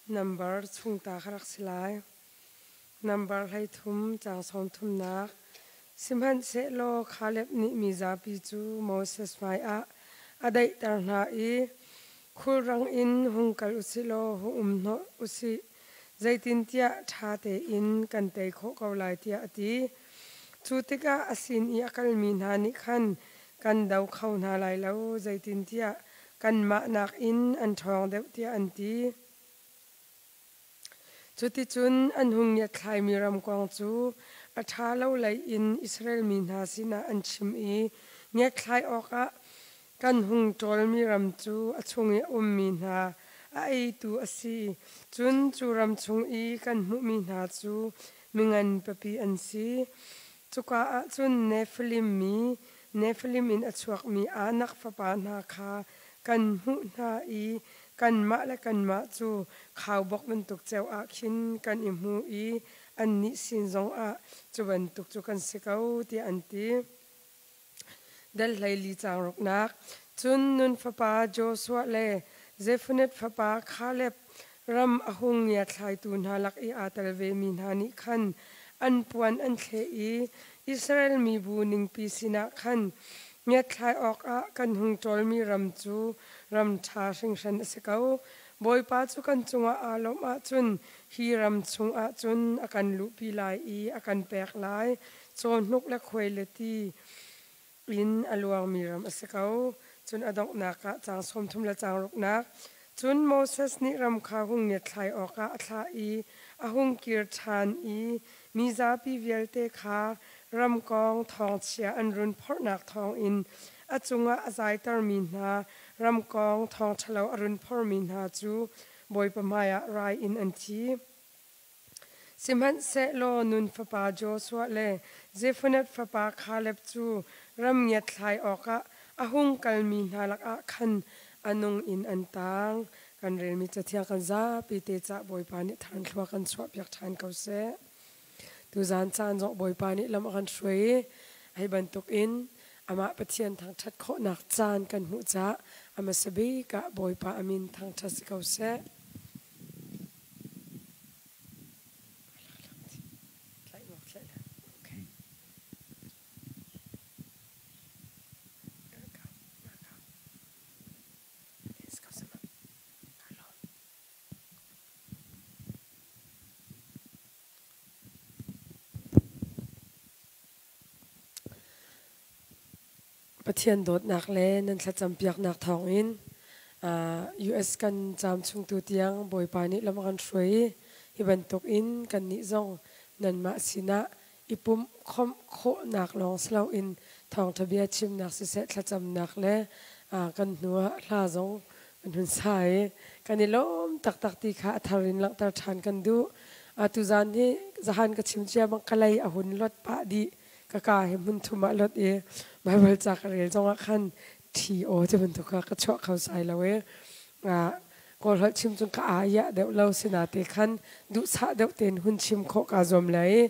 Nambar chung ta kha rak si lai. Nambar 13 caang 30nak. Sihmanhsehlaw Kaleb nih mi zapi cu Moses hmaiah a daihter hna i, Khulrang in hung kal usih law hung um hnawh usih, zeitintiah ṭha tein kan tei khawh ko lai, tiah a ti. Cu tikah a sin i a kalmi hna nih khan kan do kho hna lai lo, zeitintiah kanmah nakin an ṭhawng deuh, tiah an ti. Cuticun an hung ngiatthlaimi ram kong cu a ṭha lo lei in Israel mi hna sinah an chim i ngiatthlai awkah kan hung ṭawlmi ram cu a chung i a ummi hna a eitu a si. Cun cu ram chung i kan hmuhmi hna cu mingan pipi an si. Cuka ah cun Nephilim mi, Nephilim in a chuakmi Anak fapa hna kha kan hmuh hna i kanmah le kanmah cu khaubawk bantuk ceu ah khin kan i hmu i annih sin zongah cu bantuk cu kan si ko, tiah an ti. Dal 14 caang ruknak. Cun Nun fapa Joshua le Zefuneth fapa Kaleb ram a hung ngiathlaitu hna lak i aa tel vemi hna nih khan an puan an thleh i Israel mibu ningpi sinah khan ngiatthlai awkah kan hung ṭawlmi ram cu ram ṭha hringhran a si ko. Bawipa cu kan cungah aa lawmh ahcun hi ram chungah cun a kan luhpi lai i a kan pek lai. Cawhnuk le khuai le ti in a luangmi ram a si ko. Cun a donghnak ah caang 30 le caang ruknak. Cun Moses nih ram kha hung ngiatthlai awkah a thlah i a hung kir ṭhan i mi zapi vialte kha ram kong thawngchia an run phorhnak thawngin a cungah a zaitermi hna ram kong thawng ṭhalo a run phormi hna cu Bawipa hmaiah rai in an thi. Sihmanhsehlaw Nun fapa Joshua le Zefuneth fapa Kaleb cu ram ngiatthlai awkah a hung kalmi hna lakah khan a nung in an taang. Kan relmi Cathiang kan zapi te cah Bawipa nih tharnthlua kan chuahpiak ṭhan ko seh. Tuzaan caan zong Bawipa nih lam a kan hruai i hi bantukin amah Pathian thangṭhat khawhnak caan kan hmuh caah a hmasa bik ah Bawipa a min thangṭhat si ko seh. Pathian dawtnak le nan thlacampiaknak thawngin US kan caam chung tu tiang Bawipa nih lam a kan hruai i hi bantuk in kannih zong nanmah sinah i pumh khawmh khawhnak lawng si loin thawngṭha bia chimnak siseh thlacamnak le kan hnu ah hla zong kan hun sa i kan i lawm taktak ti kha a thar in langhter ṭhan kan duh. Tuzaan hi zahan ka chim cia bang ka lei a hun lot pah dih. Ka ka hi hmun thum ah lot i Baibal ca ka rel zongah khan thi aw ti bantuk kha ka chuah kho sai lo i Kawl holh chim cun ka aa deuh lo sinate khan duhsah deuh tein hun chim khawh kaa zuam lai i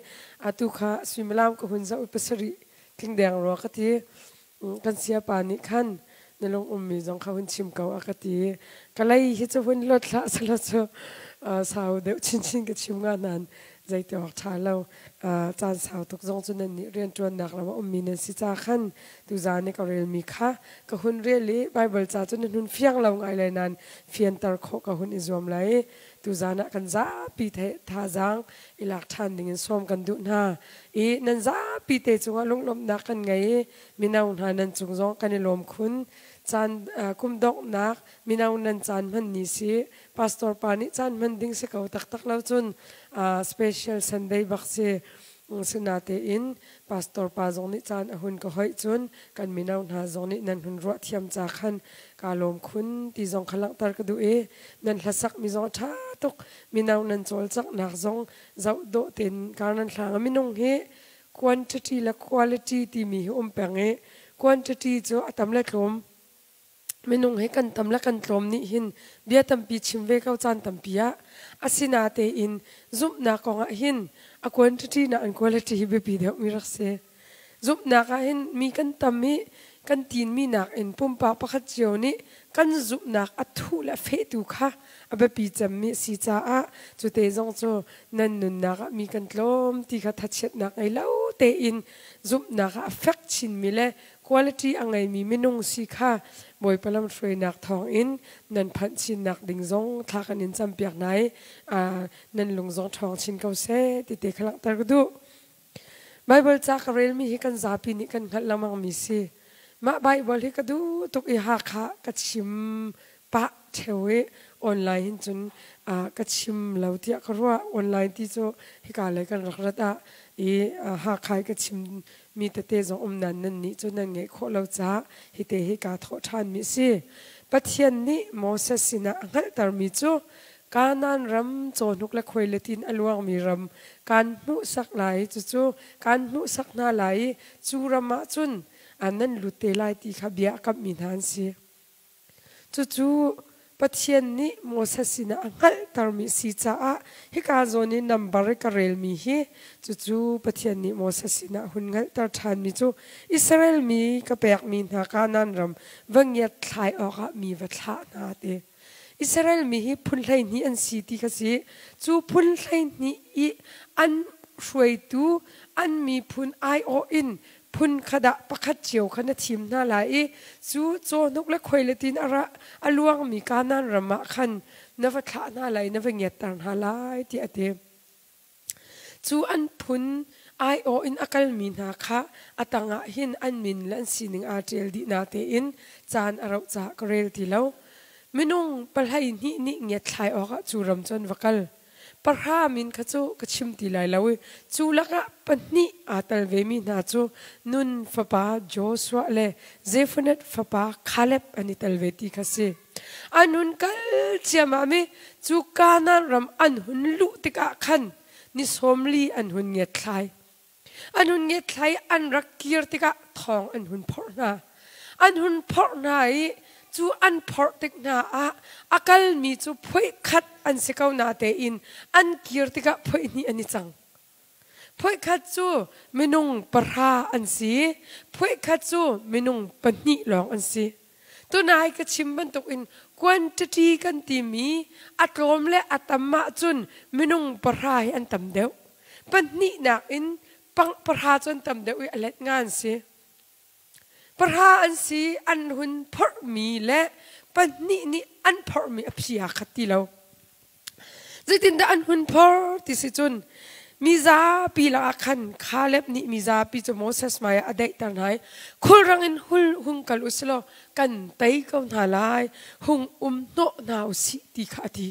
atu kha suimilam ka hun zoh i pasarih tling deng rua ka ti. Kan siapa nih khan na lung ummi zong kha hun chim ko a ka ti. Ka lei hi cu hun lot hlah selaw cu sau deuh chinchin ka chim nga nain zeiti awk ṭha lo. Caan sau tuk zong cu nan nih rianṭuannak lam a ummi nan si ca khan tuzaan i ka relmi kha ka hun rel i Baibal ca cu nan hun fiang lo ngai lai nain fianter khawh ka hun i zuam lai i tuzaan ah kan zapi thazaang i lak ṭhan dingin sawm kan duh hna i nan zapi te cungah lunglawmhnak kan ngei i mino hna nan cung zong kan i lawm khun. Caan kum donghnak mino nan caan hman ni si pastor pa nih caan hman ding si ko taktak lo cun special Sunday bak si. Sinatein pastor pa zong nih caan a hun ka hoih cun kan mino hna zong nih nan hun ruah thiam ca khan kaa lawm khun ti zong kha langhter ka duh i nan hlasakmi zong a ṭha tuk. Mino nan cawlcanghnak zong zoh dawh tein kar nan hlang. Minung hi quantity le quality timi hi um peng i quantity cu a tam le tlawm. Minung hi kan tam le kan tlawm nih hin bia tampi chim ve ko caan tampi ah. Asinatein zumhnak kong ah hin a quantity na an quality hi biapi deuh mi rak si. Zumhnak ah hin mi kan tam i kan tinmi nakin pumpak pakhat cio nih kan zumhnak a thuh le a fehtu kha a biapi cemmi a si caah cute zong cu nan nunnak ah mi kan tlawm ti kha thachiatnak ngei lo tein zumhnak ah a fek chinmi le quality a ngeimi minung si kha Bawipa lamhruainak thawngin nan phanh chinnak ding zong thla kan in campiak hna i nan lung zong ṭhawng chin ko seh ti te kha langhter ka duh. Baibal ca ka relmi hi kan zapi nih kan hngalh lengmangmi si. Mah Baibal hi ka duh tuk i Hakha ka chim pah ṭheo i online hin cun ka chim lo tiah ka ruah. Online ti cu hika lei kan rak rat ah i Hakha i ka chimmi tete zong um nain nannih cu nan ngeih khawh lo caah hite hi kaa thawh ṭhanmi a si. Pathian nih Moses sinah a hngalhtermi cu Kanaan ram cawhnuk le khuaileti in a luangmi ram kaan hmuhsak lai i cucu kaan hmuhsak hna lai i cu ram ah cun nan lut te lai ti kha bia a kamhmi hna an si. Cucu Pathian nih Moses sinah a hngalhtermi a si caah hika zawn i nambar i ka relmi hi cucu Pathian nih Moses sinah a hun hngalhter ṭhanmi cu Israel mi ka pekmi hna Kanaan ram va ngiat thlai awkah mi va thlah hna ti. Israel mi hi phun 12 an si ti kha si. Cu phun 12 i an hruaitu an miphun aiawh in phun kha dah pakhat cio kha na thim hna lai i cu cawhnuk le khuailetin a ra a luangmi Kanaan ram ah khan na va thlah hna lai na va ngiatter hna lai tiah a ti. Cu an phun aiawh in a kalmi hna kha a tangah hin an min le an sining aa ṭial dih natein caan a rauh caah ka rel ti lo. Minung 12 nih ngiatthlai awkah cu ram cu an va kal. Pahra min kha cu ka chim ti lai lo i cu lakah pahnih aa tel vemi hna cu Nun fapa Joshua le Zefunet fapa Kaleb an i tel ve ti kha si. An hun kal ciammam i cu Kanaan ram an hun luh tikah khan ni 40 an hun ngiatthlai. An hun ngiatthlai i an rak kir tikah thawng an hun phorh hna. An hun phorh hna i cu an phorh tik hna ah a kalmi cu phoih khat an si ko natein an kir tikah phoih hnih an i cang. Phoihkhat cu minung pahra an si, phoihkhat cu minung pahnih lawng an si. Tunai ka chim bantukin quantity kan timi a tlawm le a tam ahcun minung pahra hi an tam deuh. Pahnih nakin pahra cu an tam deuh i a let nga an si. Pahra an si, an hun phorhmi le pahnih nih an phorhmi a phi aa khat ti lo. Zeitindah an hun phor ti si cun mizapi lakah khan Caleb nih mizapi cu Moses hmaiah a daihter hna i khulrang in hul hung kal u sih law kan tei ko hna lai, hung um hnawh hna u sih ti kha a ti.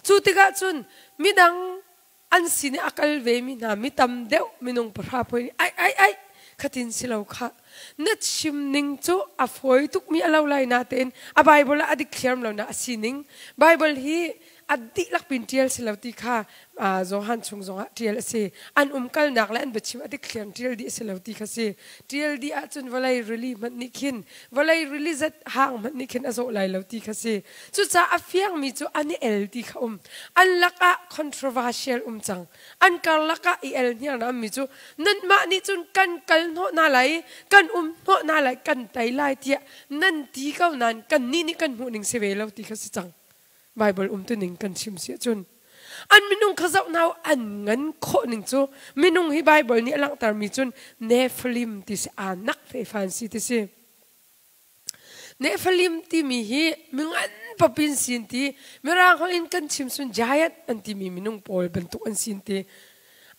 Cu tikah cun midang an sin i a kal vemi hna mi tam deuh minung pahra poi nih ai ai ai khatin si lo kha na chim ning cu a fawi tukmi a lo lai natein a Bible ah a dik thliarm lo na a sining Bible hi a dihlak pin ṭial si lo ti kha Johan chung zongah ṭial a si an umkalnak le an biachim a dik thliarm ṭial dih a si lo ti kha si ṭial dih ahcun vawlei rili hmanh nih khin vawlei rili zat hang hmanh nih khin a zawh lai lo ti kha si cucaah a fiangmi cu an i el ti kha um an lakah controversial um cang an karlak ah i el hniar na mi cu nanmah nih cun kan kal hnawh hna lai kan um hnawh hna lai kan tei lai tiah nan ti ko nain kannih nih kan hmuh ning si ve lo ti kha si cang Bible umtuning kan chim si ahcun an minung kha zoh hna an ngan khawh ning cu minung hi Bible nih a langhtermi cun Nephilim ti si anak feifan si ti si Nephilim timi hi mingan papin sin ti mirang holh in kan chim sun giant an timi minung pawl bantuk an sin ti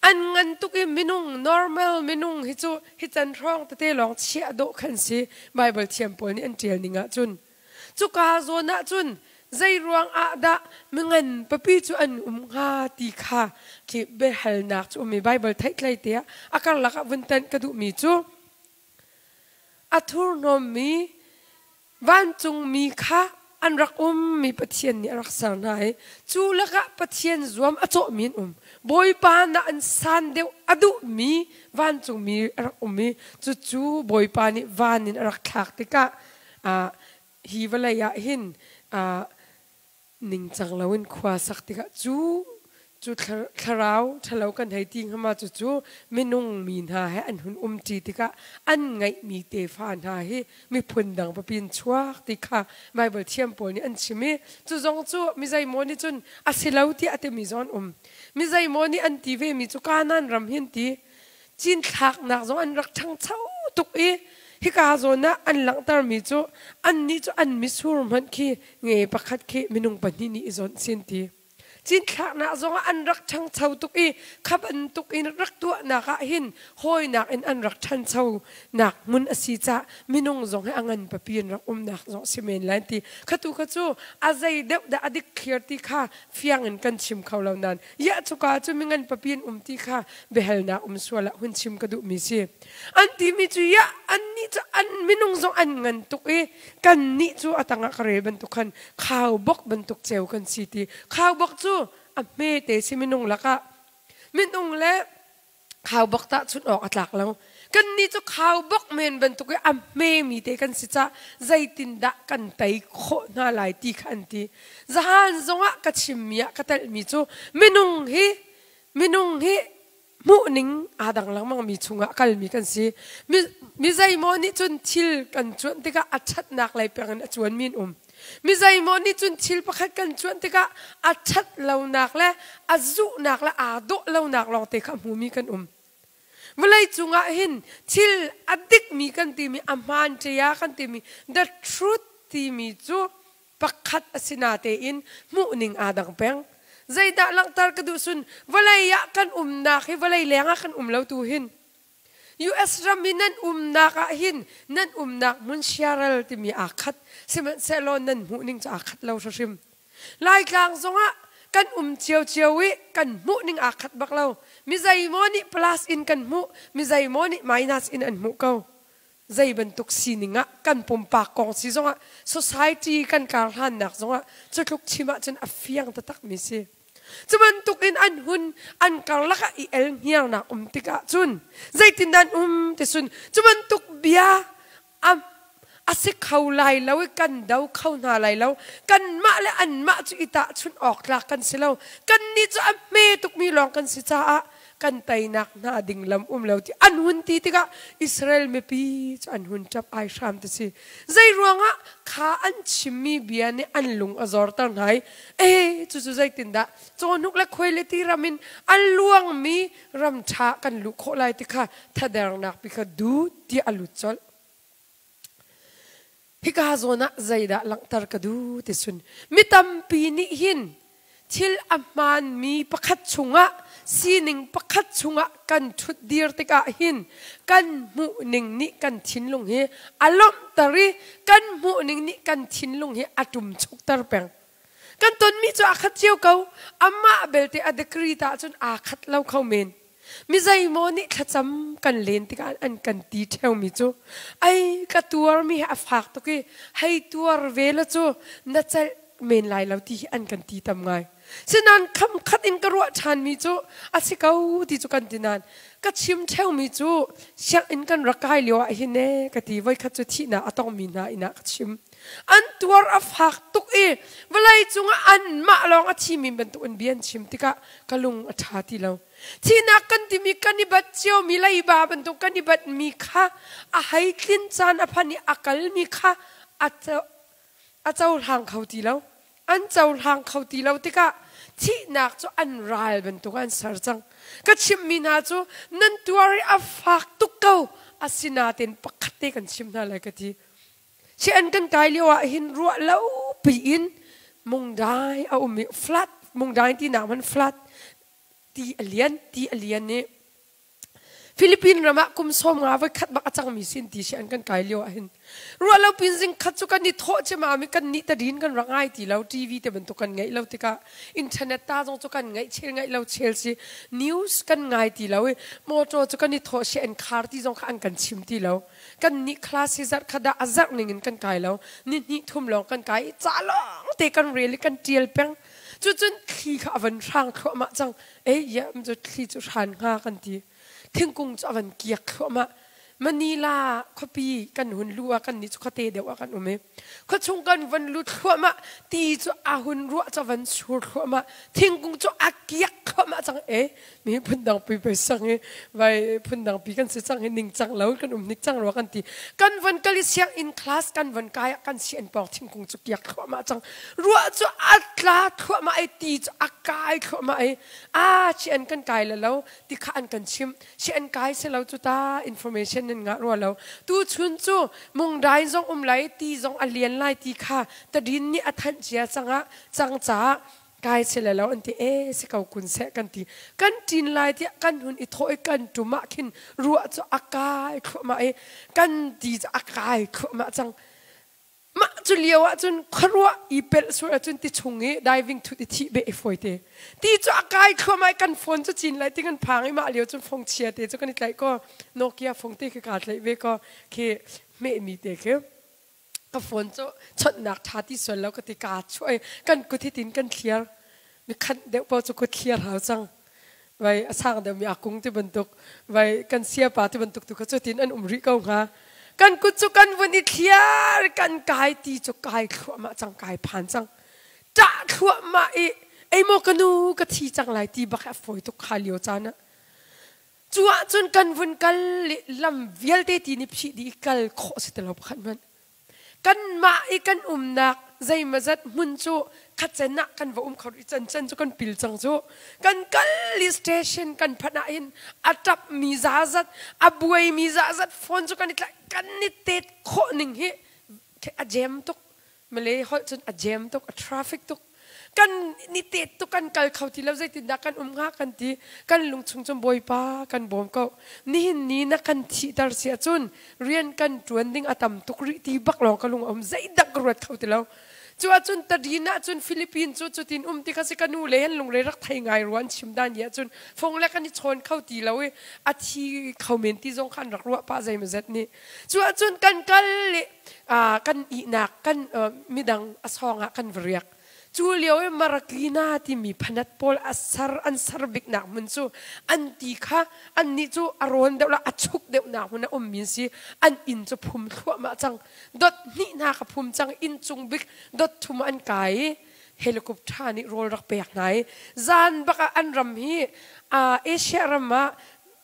an ngan tuk i minung normal minung hi cu hi can hrawng tete lawng chiah dawh khan si Bible thiam pawl nih an tial ning ah cun Cuka zawn ah cun zei ruang ah dah mingan papi cu an um hnga ti kha khi biahalnak cu um i Baibal theihtlei te ah a karlak ah vun tanh ka duhmi cu a thurhnawmmi vancungmi kha an rak ummi Pathian nih a rak ser hna i cu lakah Pathian zuam a cawhmi an um. Bawipa na an san deuh a duhmi vancungmi a rak um i cucu Bawipa nih van in a rak thlak tikah hi vawlei ah hin ningcang loin khua sak tikah cu Cu thlarau ṭhalo kan hei ti hnga ma cucu minung mi hna he an hun umṭi tikah an ngeihmi tefa hna hi miphun dang pipi in chuak ti kha Baibal thiam pawl nih an chim i cu zong cu mi zeimaw nih cun a si lo tiah a timi zong an um. Mi zeimaw nih an ti vemi cu Kanaan ram hi an ti. Cinthlaknak zong an rak ṭhangcho tuk i hika zawn ah an langhtermi cu annih cu an mitsur hmanh khi nge pakhat khi minung pahnih nih i zawnh sin ti. Cinthlaknak zongah an rak ṭhangcho tuk i kha bantuk in rak tuahnak ah hin hawinak in an rak ṭhancho nak hmun a si caah minung zong hi a ngan papi in rak umnak zong si men lai ti kha tu kha cu a zei deuh dah a dik clear ti kha fiang in kan chim kho lo nain ya cuka cu mingan papi in um ti kha biahalnak um sual ah hun chim ka duhmi si. An timi cu ya annih cu an minung zong an ngan tuk i kannih cu a tangah ka rel bantuk khan khaubawk bantuk ceu kan si ti. Khaubawk cu a hmete si minung lakah minung le khaubawk tahchunh awk a tlak lo. Kannih cu khaubawk men bantuk i a hmemi te kan si cah zeitindah kan tei khawh hna lai ti kha an ti. Zahan zongah ka chimmi ah ka telhmi cu minung hi minung hi hmuhning aa dang lengmangmi chungah a kalmi kan si. Mi zeimaw nih cun thil kan cuanh tikah a ṭhatnak lei peng in a cuanmi an um. Mi zeimaw nih cun thil pakhat kan cuanh tikah a ṭhat lonak le a zuhnak le aa dawh lonak lawngte kha a hmumi kan um. Vawlei cungah hin thil a dikmi kan timi, a hmaan ṭia kan timi, the truth timi cu pakhat a si natein hmuhning aa dang peng. Zeidah langhter ka duh sun vawlei ah kan umnak hi vawlei leng ah kan um lo tu hin US ram i nan umnak ah hin nan umnak hmun siaral timi aa khat sihmanhsehlaw nan hmuhning cu aa khat lo hrim. Laitlang zongah kan um ciocio i kan hmuhning aa khat bak lo. Mi zeimaw nih plus in kan hmuh, mi zeimaw nih minus in an hmuh ko. Zei bantuk sining ah kan pumpak kong si zongah society kan karhlannak zongah cutluk chim ahcun a fiang taktak mi si. Cu bantuk in an hun an karlak ah i el hniarnak um tikah cun zeitindah an um ti sun cu bantuk bia a a si kho lai lo i kan do kho hna lai lo kanmah le anmah cu i tahchunh awk tlak kan si lo kannih cu a hme tukmi lawng kan si caah kan teinak hna ding lam um lo ti an hun ti tikah Israel mipi cu an hun ṭap ai hram ti si. Zei ruangah kha an chimmi bia nih an lung a zorter hna i e cucu zeitindah cawhnuk le khuai le ti ram in a luangmi ram ṭha kan luh khawh lai ti kha thadernak pi kha dut tiah a lut colh. Hika zawn ah zeidah langhter ka duh ti sun mi tampi nih hin thil a hmaanmi pakhat chungah sining pakhat chungah kan ṭhutdir tikah hin kan hmuhning nih kan thinlung hi a lawmhter i kan hmuhning nih kan thinlung hi a ṭumchukter peng. Kan tonmi cu aa khat cio ko. Amah belte a degree ta ahcun aa khat lo kho men. Mi zeimaw nih thlacam kan len tikah an kan ti ṭheumi cu ai ka tuarmi hi a fak tuk i hei tuar ve la cu na celh men lai lo ti hi an kan ti tam ngai. Sinain kham khat in ka ruah ṭhanmi cu a si ko ti cu kan ti nain ka chim ṭheumi cu sianginn kan rak kai lio ah hin ee ka ti voikhat cu thihnak a tongmi hna inn ah ka chim. An tuar a fak tuk i vawlei cungah anmah lawng a thimi bantuk in bia an chim tikah ka lung a ṭha ti lo. Thihnak kan timi kan i bat ciomi leiba bantuk kan i batmi kha a hei tlin caan a phan i a kalmi kha a cohlang kho ti lo. An cohlang kho ti lo tikah thihnak cu an ral bantuk an ser cang. Ka chimhmi hna cu nan tuar i a fak tuk ko. Asinain pakhat te kan chim hna lai ka ti. Si an kan kai lio ah hin ruah lo piin mungdai a um i flood mungdai ti nak man flood ti a lian ti a lian i Philippine ram ah kum sawm nga voi khat bak a cangmi sin ti si an kan kai lio ah hin ruah lo pin zing khat cu kan i thawh cema mi kan nih tadin kan rak ngai ti lo TV te bantuk kan ngeih lo tikah internet ta zong cu kan ngeih chel ngeih lo chel si news kan ngai ti lo i motor cu kan i thawh si an khar ti zong kha an kan chim ti lo kan nih class hi zarh khat ah a zarh ning in kan kai lo ni hnih thum lawng kan kai i ca lawng te kan rel i kan tial peng cucun thli kha a van hrang thluahmah cang ei ya cu thli cu hran hnga kan ti thingkung cu a van kiak thluahmah. Manila khuapi kan hun luh ah kan nih cu khuate deuh ah kan um i khuachung kan van lut thluahmah, ti cu a hun ruah cu van sur thluahmah, thingkung cu a kiak thluahmah cang. E mi phundang pi pei sang i vai phundang pi kan si cang hi, ning cang lo kan um hnik cang rua kan ti. Kan van kal i sianginn class kan van kai ah kan sian pawng thingkung cu kiak thluahmah cang, ruah cu a tla thluahmah i ti cu a kai thluahmah i a chi an kan kai le lo ti kha an kan chim. Si an kai se lo cu ta, information nan ngah rua lo. Tu chun cu mungdai zong um lai, ti zong a lian lai ti kha tadin nih a thanh cia cangah cang caah kai se le lo an ti. E si ko kun seh kan ti. Kan ṭin lai tiah kan hun i thawh i kan ṭum ah khin ruah cu a kai thluahmah i kan ti cu a kai thluahmah cang. Mah cu lio ah cun khuaruah i pelh sual ahcun ti chung i diving thut i thih beh i fawi te. Ti cu a kai thluahmah i kan phone cu cin lai ti kan phang i mah lio cun phone chia te cu kan i tlaih kaw, Nokia phone te khi kaa tlaih ve kaw, khi hmehmi te khi ka phone cu chawnhnak ṭha ti sual lo ka ti, kaa chuah i kan kut hi tin kan thliar. Mi khanh deuh paoh cu kut thliar hau cang. Vai a sang deuhmi a kung ti bantuk, vai kan siapa ti bantuk tu kha cutin an um rih ko hnga. Kan kut cu kan vun i thliar, kan kai, ti cu kai thluahmah cang, kai phan cang, ṭah thluahmah i ei maw ka nu, ka thi cang lai ti bak a fawi tuk kha lio caan ah. Cu ahcun kan vun kal i lam vialte ti nih phih dih i kal khawh si ti lo pakhat hmanh. Kanmah i kan umnak zeimazat hmun cu khatcen ah kan va um kho i can can cu kan pil cang cu. Kan kal i station kan phanh ah hin a ṭap mi zazat, a buai mi zazat, phone cu kan i tlaih, kan i tet khawh ning hi a jam tuk. Malay holh cun a jam tuk, a traffic tuk. Kan ni tet tuk, kan kal kho ti lo. Zeitindah kan um hnga kan ti. Kan lungchung cun, Bawipa, kan bawm ko, nihin ni na kan thihter si ahcun rian kan ṭuan ding a tam tuk rih ti bak lawng ka lung a um, zeidang ka ruat kho ti lo. Cu ahcun tadin ahcun Philippines cu cutin um ti kha si. Ka nu le han lungre rak thei ngai rua an chim dan ni ahcun fong le kan i chawn kho ti lo i a thi kho men ti zong kha an rak ruah pah zeimawzet nih. Cu ahcun kan kal i kan ihnak kan midang a sawng ah kan va riak. Cu lio i Marikina timi phanat pawl a sar an sar biknak hmun cu an ti kha an nih cu a rawn deuh la a chuk deuhnak hmun a ummi si. An inn cu phum thluahmah cang, dot hnih hna kha phum cang, inn cung bik dot thum an kai i helicopter nih rawl rak pek hna i zan bak ah. An ram hi Asia ram ah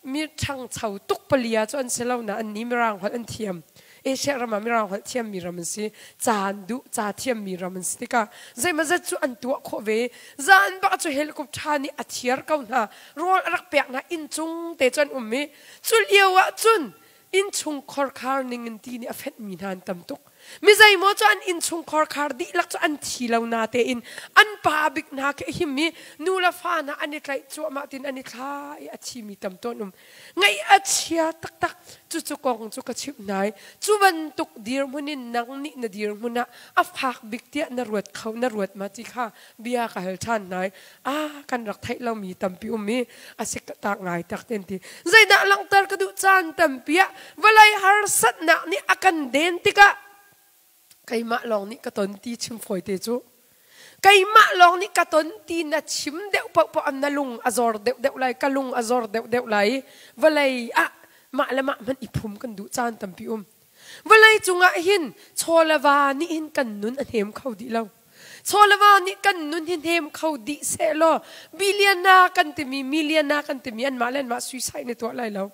mi ṭhangcho tuk palia cu an si lo na an ni Mirang holh an thiam. Asia ram ah Mirang holh thiammi ram an si, ca an duh, ca thiammi ram an si tikah zeimazat cu an tuah khawh ve. Zan bak cu helicopter nih a thiar ko hna, rawl a rak pek hna, inn cung te cu an um i cu lio ah cun innchung khorkhar ning in ti nih a fenhmi hna an tam tuk. Mi zeimaw cu an innchungkhar khar dihlak cu an thi lo na tein an pa bik hna khi a him i nu le fa hna an i tlaih cuahmah tin an i thla i a thimi tam tawn um. Ngaih a chia taktak. Cucu kong cu ka chimh hna i cu bantuk dirhmun in nang nih na dirhmun ah a fak bik tiah na ruat kho, na ruat ma ti kha bia ka hal ṭhan hna i a kan rak theih lomi tampi um i a si tak ngai tak ten ti. Zeidah langhter ka duh? Caan tampi ah vawlei harsatnak nih a kan den tikah keimah lawng nih ka ton ti chim fawi te cu. Keimah lawng nih ka ton ti na chim deuh paohpaoh na lung a zor deuh deuh lai, ka lung a zor deuh deuh lai. Vawlei ah mah le mah hmanh i phum kan duh caan tampi um. Vawlei cungah hin chaw le va nih hin kan nun a hnem kho dih lo. Chaw le va nih kan nun hi hnem kho dih sehlaw billionaire kan timi, millionaire kan timi anmah le anmah suicide ne tuah lai lo.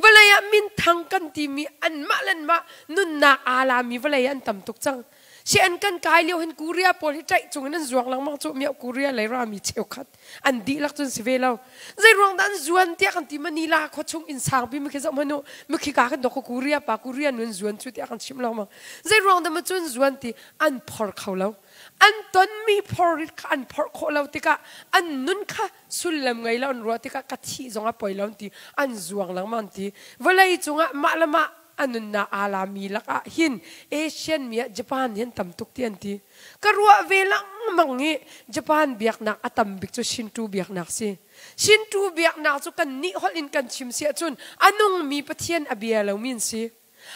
Vawlei ah minthang kan timi anmah le anmah nunnak aa lami vawlei ah an tam tuk cang. Si an kan kai lio hin Korea pawl hi ṭaih cung in an zuang lengmang cu. Miao Korea lei rami cheukhat, an dihlak cun si ve lo. Zei ruang dah an zuan tiah kan ti, Manila khua chung inn sangpi mi khi zoh hmanh u, mikhi ka kan dok ko, Korea pa, Korea nu an zuan cu tiah kan chim lengmang. Zei ruang dah ma cu an zuan ti, an phor kho lo. An tonmi phorrit kha an phorh khawh lo tikah an nun kha sullam ngei lo an ruah tikah ka thih zong a poi lo an ti, an zuang lengmang ti. Vawlei cungah mah le mah a nunnak aa lami lakah hin Asian mi ah Japan hi an tam tuk ti an ti. Ka ruah ve lengmang i Japan biaknak a tam bik cu Shinto biaknak si. Shinto biaknak cu kan nih holh in kan chim si ahcun a nungmi Pathian a bia lomi an si.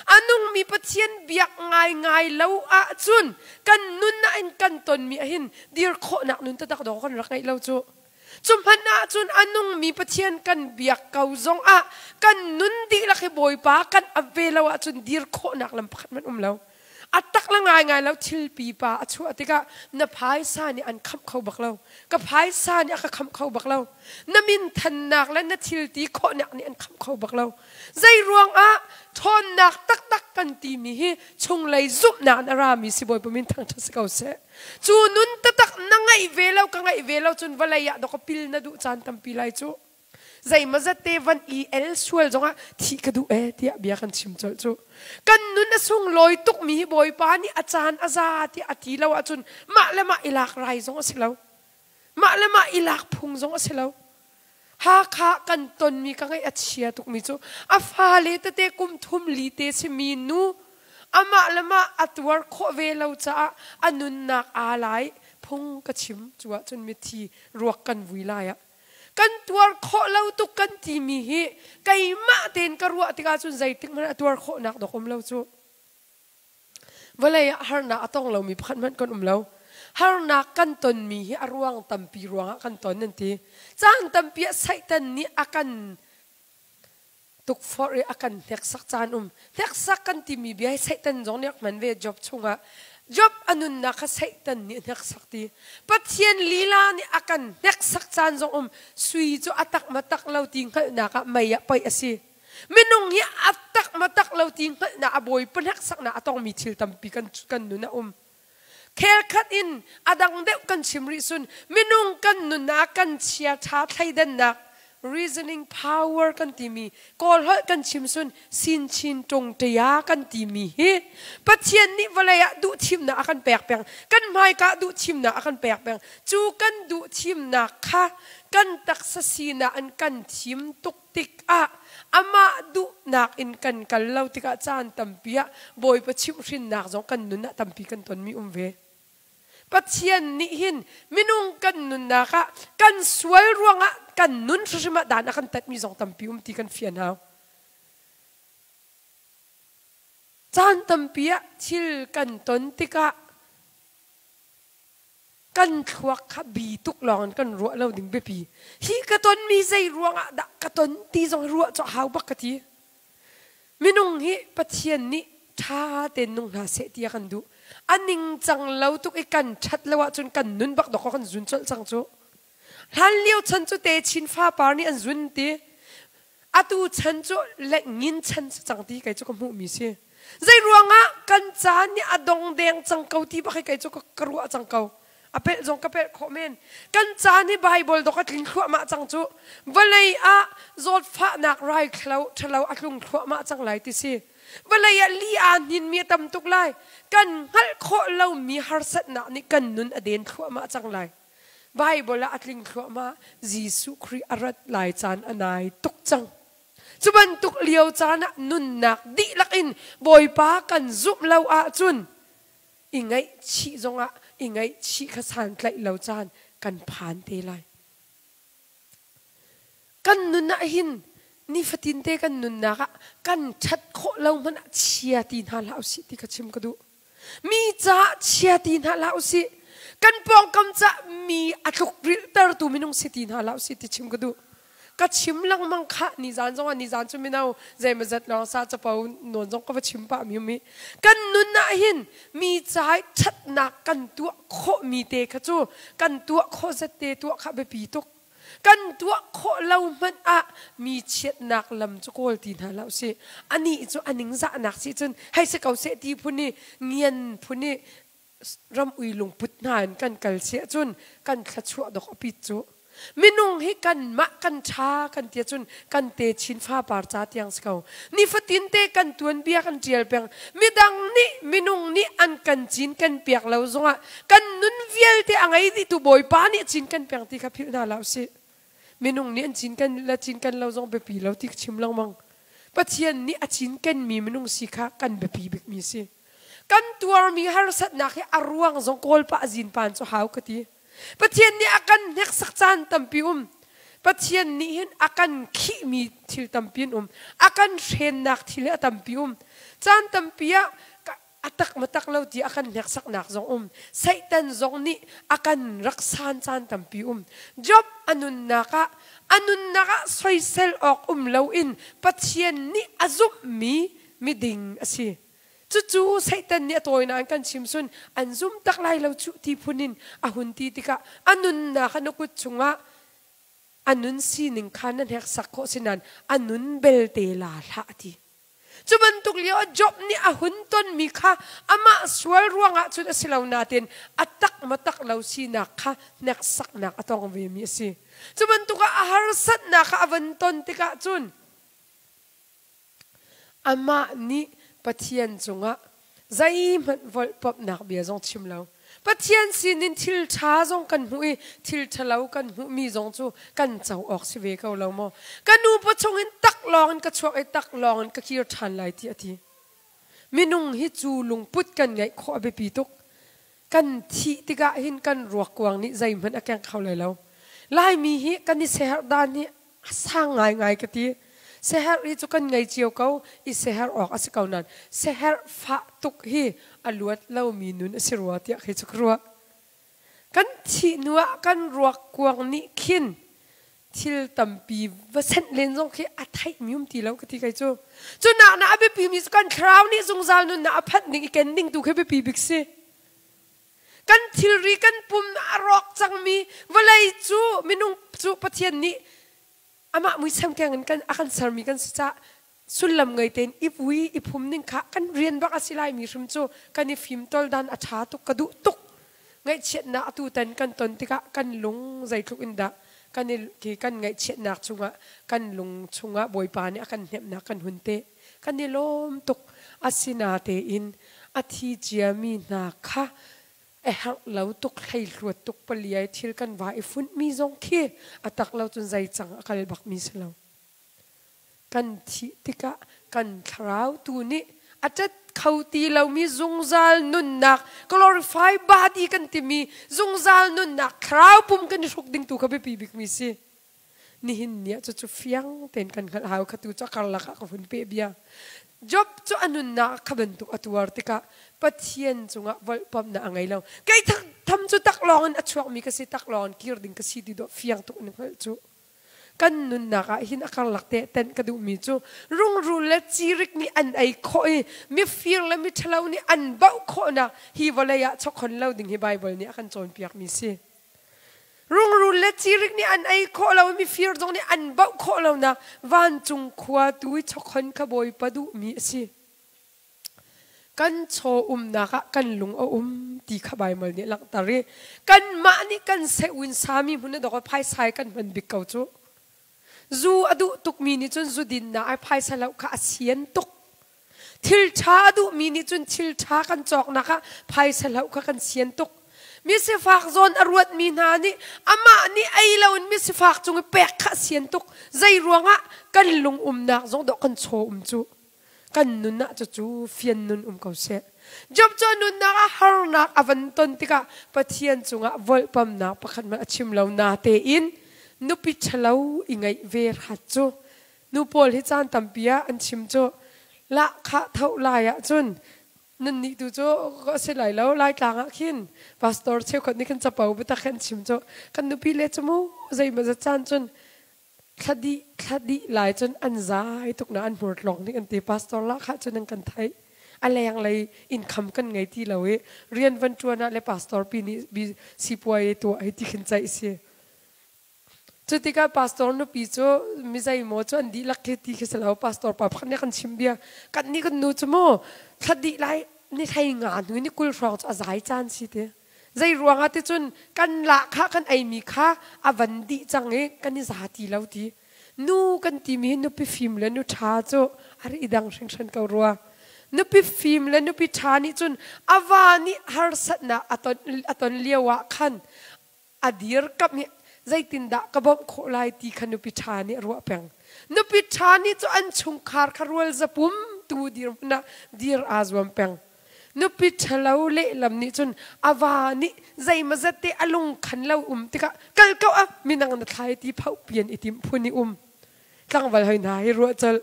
A nungmi Pathian biak ngaingai lo ahcun kan nun ah in kan tonmi ahhin dir khawhnak nun taktak dawh kan rak ngeih lo cu. Cu hmanh ahcun a nungmi Pathian kan biak ko zongah kan nun dihlak hi Bawipa kan ap ve lo ahcun dir khawhnak lam pakhat hmanh um lo. A tak le ngaingai lo thil pipa a chuah tikah na phaisa nih an khamh kho bak lo. Ka phaisa nih a ka khamh kho bak lo. Na minthannak le na thil ti khawhnak nih an khamh kho bak lo. Zei ruangah ṭhawnnak taktak kan timi hi chunglei zumhnak in a rami si Bawipa min thangṭhat si ko seh. Cu nun taktak na ngeih ve lo ka ngeih ve lo cun vawlei ah dawk pil na duh caan tampi lai cu. Zeimawzat te van i el sual zongah thih ka duh ee tiah bia kan chim colh cu. Kan nun a sunglawi tukmi hi Bawipa nih a caan a za tiah a ti lo ahcun mah le mah i lak rai zong a si lo. Mah le mah i lak phung zong a si lo. Hakha kan tonmi ka ngaih a chia tukmi cu a fale tete kum thum li te simi nu amah le mah a tuar khawh ve lo caah a nunnak aa lai phung ka chim cu ahcun mithi ruak kan vui lai ah kan tuar khawh lo tuk kan timi hi keimah tein ka ruah tikah cun zeitik hmanh a tuar khawhnak dok um lo cu. Vawlei ah harnak a tong lomi pakhat hmanh kan um lo. Harnak kan tonmi hi a ruang tampi ruangah kan ton an ti. Caan tampi ah Satan nih a kan tukforh i a kan hneksak caan um. Hneksak kan timi bia hi Satan zong nih a hman ve Job chungah. Job a nunnak kha Satan nih a hneksak ti. Pathian lila nih a kan hneksak caan zong um. Sui cu a tak ma tak lo ti hngalhnak ah mei ah paih a si. Minung hi a tak ma tak lo ti hngalhnak a bawi hneksaknak a tongmi thil tampi kan, kan nun a um. Khelkhat in a dang deuh kan chim rih sun minung kan nunnak kan chia tha thleidannak reasoning power kan timi kawl holh kan chim sun sin chin tung tia kan timi hi Pathian nih vawlei ah duh thimnak a kan pek peng kan hmaika duh thimnak a kan pek peng cu kan duh thimnak kha kan taksa sinak an kan thim tuk tikah amah duhnak in kan kal lo tikah caan tampi ah Bawipa chimhhrinnak zong kan nun ah tampi kan tonmi um ve. Pathian nih hin minung kan nunnak ah kan sual ruangah kan nun hrimhrim ah dan a kan tatmi zong tampi um ti kan fian hau. Caan tampi ah thil kan ton tikah Kan thluak kha bi tuk lawng in kan ruah lo ding biapi. Hi ka tonmi zei ruangah dah ka ton ti zong ruah cu hau bak ka ti. Minung hi Pathian nih ṭha tein nung hna seh ti a kan duh. A ningcang lo tuk i kan ṭhat lo ahcun kan nun bak dawk kan zun colh cang cu. Hlan lio chan cu te chin fapar nih an zun ti. Atu chan cu lengin chan si cang ti kei cu ka hmuhmi si. Zei ruangah kan caan nih a dong deng cang ko ti bak hi kei cu ka ruah cang ko. A pelh zong ka pelh khawh men. Kan caan hi Bible dok a tling thluahmah cang cu. Vawlei ah zawtfahnak rai thlo ṭhalo a tlung thluahmah cang lai ti si. Vawlei ah li aa hninmi a tam tuk lai. Kan hngalh khawh lomi harsatnak nih kan nun a den thluahmah cang lai. Bible ah a tling thluahmah Jesuh Khrih a rat lai caan a nai tuk cang. Cu bantuk lio caan ah nunnak dihlak in Bawipa kan zumh lo ahcun i ngaihchih zongah i ngaihchih kha santlaih lo caan kan phan te lai. Kan nun ah hin nifatin te kan nunnak ah kan ṭhat khawh lo hmanh ah chia ti hna hlah usih ti kha chim ka duh. Mi caah chia ti hna hlah usih. Kan pawngkam caah mi a tlukrilhtertu minung si ti hna hlah usih ti chim ka duh. Ka chim lengmang khah nizan zongah nizan cu mino zeimawzat lawng sa capo nawn zong ka va chim pah mi um i kan nun ah hin mi ca i ṭhatnak kan tuah khawhmi te kha cu kan tuah khawh zat te tuah kha biapi tuk. Kan tuah khawh lo hmanh ah mi chiatnak lam cu kawl ti hna hlah usih. Anih cu a ningzahnak si cun hei si ko seh ti phun i ngian phun i ram ui lungput hna in kan kal si ahcun kan thluachuah dok a pit cu. Minung hi kanmah kan ṭha kan ti ahcun kan te chin fapar ca tiang si ko. Nifatin te kan tuanbia kan ṭial peng. Midang nih minung nih an kan cin kan piak lo zongah kan nun vialte a ngei dihtu Bawipa nih cin kan peng ti kha philh hna hlah usih. Minung nih an cin kan le cin kan lo zong biapi lo ti ka chim lengmang. Pathian nih a cinkenmi minung si kha kan biapi bikmi si. Kan tuarmi harsatnak hi a ruang zong kawl pah zin pan cu hau ka ti. Pathian nih a kan hneksak caan tampi um. Pathian nih hin a kan khihmi thil tampi an um. A kan hrennak thil hi a tampi um. Caan tampi ah A tak ma tak lo ti a kan hneksaknak zong um. Satan zong nih a kan rak san caan tampi um. Job a nunnak ah a nunnak ah soisel awk um loin Pathian nih a zumhmi miding a si. Cucu Satan nih a tawinak in kan chim sun an zum tak lai lo cu ti phun in a hun ti tikah a nunnak a kut chungah a nun sining kha na hneksak khawh si nain a nun belte la hlah ti. Cu bantuk lio ah Job nih a hun tonmi kha amah sual ruangah cun a si lo nain a tak ma tak lo sinak kha hneksaknak a tong vemi a si. Cu bantuk ah a harsatnak kha a van ton tikah cun amah nih Pathian cungah zeihmanh volhpamhnak bia zong chim lo. Pathian sinin thil ṭha zong kan hmuh i thil ṭhalo kan hmuhmi zong cu kan co awk si ve ko lo maw? Ka nu pawchung in taklawng in ka chuak i taklawng in ka kir ṭhan lai ti a ti. Minung hi cu lungput kan ngeih khawh a biapi tuk. Kan thih tikah hin kan ruakkuang nih zeihmanh a keng kho lai lo. Laimi hi kan i seherh dan hi a sang ngaingai ka ti. Seherh hi cu kan ngei cio ko i seherh awk a si ko nain seherh fah tuk hi a luat lomi nun a si rua tiah khi cu ka ruah. Kan thih hnu ah kan ruak kuang nih khin thil tampi va senh len zong khi a theih mi um ti lo ka ti kei cu. Cu nak na a biapi mi cu kan thlarau nih zungzal nunnak a phanh ding i ken ding tu khi biapi bik si. Kan thilri kan pum a rawk cangmi vawlei cu minung cu Pathian nih amah muisam keng in kan a kan sermi kan si caah sullam ngei tein i vui i phum ning kha kan rian bak a si lai mi hrim cu kan i fimtawl dan a ṭha tuk ka duh tuk. Ngaihchiatnak atu tan kan ton tikah kan lung zeitluk in dah kan i khi kan ngaihchiatnak chungah kan lung chungah Bawipa nih a kan hnemhnak kan hun te kan i lawm tuk. Asinatein a thi ciami hna kha a herh lo tuk hleihluat tuk paliai thil kan va i funhmi zong khi a tak lo cun zei cang a kal bakmi si lo. Kan thih tikah kan thlarau tu nih a ṭet kho ti lomi zungzal nunnak glorify body kan timi zungzal nunnak thlarau pum kan i hruk ding tu kha biapi bikmi si. Nihin ni ah cucu fiang tein kan hngalh hau kha tu cu a karlak ah ka hun peh bia. Job cu a nunnak kha bantuk a tuar tikah Pathian cungah volhpamhnak a ngei lo. Kei tham cu taklawng in a chuakmi ka si, taklawng in kir ding ka si ti dawh fiang tuk in hngalh cu. Kan nunnak ah hin a karlak te tenh ka duhmi cu rungrul le cirik nih an ei khawh i mifir le miṭhalo nih an bauh khawhnak hi vawlei ah chawkhon lo ding hi Baibal nih a kan cawnpiakmi si. Rungrul le cirik nih an ei khawh lo i mifir zong nih an bauh khawh lonak vancung khua tu i chawkhon kha Bawipa duhmi a si. Kan chaw umnak ah kan lung a um ti kha Baibal nih a langhter i kanmah nih kan seh-un sami hmun a dok i phaisa kan hman bik ko cu. Zu a duh tukmi nih cun zu dinnak ai phaisa lo kha a sian tuk. Thil ṭha a duhmi nih cun thil ṭha kan cawknak ah phaisa hloh kha kan sian tuk. Misifak zawn a ruatmi hna nih amah nih ei loin misifak cung i pek kha a sian tuk. Zei ruangah kan lung umnak zong dawh kan chaw um cu. Kan nun ah cucu fian nun um ko seh. Job cu a nunnak ah harnak a van ton tikah Pathian cungah volhpamnak pakhat hmanh a chim lo natein nupi ṭhalo i ngeih ve hrat cu Nu pawl hi caan tampi ah an chim cu lahkhah tho lai ahcun nannih tu cu a si lai lo. Laitlang ah khin pastor cheukhat nih khin capo biatak khin an chim cu kan nupi le cu mu zeimawzat caan cun thladih thladih lai cun an zai tuk na an hmur tlawng nih an ti. Pastor lahkhah cun an kan theih a lenglei income kan ngei ti lo i rian van ṭuan ah le pastor pi nih sipuai tuah hi ti khin ceih si. Cu tikah pastor nupi cu mizei maw cu an dihlak khi ti khi si lo. Pastor pa pakhat nih a kan chim bia. Kan nih kan nu cu mu thla dih lai ni 15 hnu ni 20 hrawng cu a zai caan si ti. Zei ruangah ti cun kan lahkhah kan eimi kha a van dih cang i kan i za ti lo ti. Nu kan timi hi nupi fim le nu ṭha cu a ri i dang hringhran ko rua. Nupi fim le nupi ṭha nih cun a va nih harsatnak a ton lio ah khan a dirkamh i zeitindah ka bawmh khawh lai ti kha nupi ṭha nih a ruah peng. Nupi ṭha nih cu an chungkhar kha rual zapum tu dirhmun ah dir aa zuam peng. Nupi ṭhalo lehlam nih cun a va nih zeimawzat te a lungkhan lo um tikah kal ko ah minang na thlai ti phoh pian i timh phun i um. Tlangval hoi hna hi ruah colh.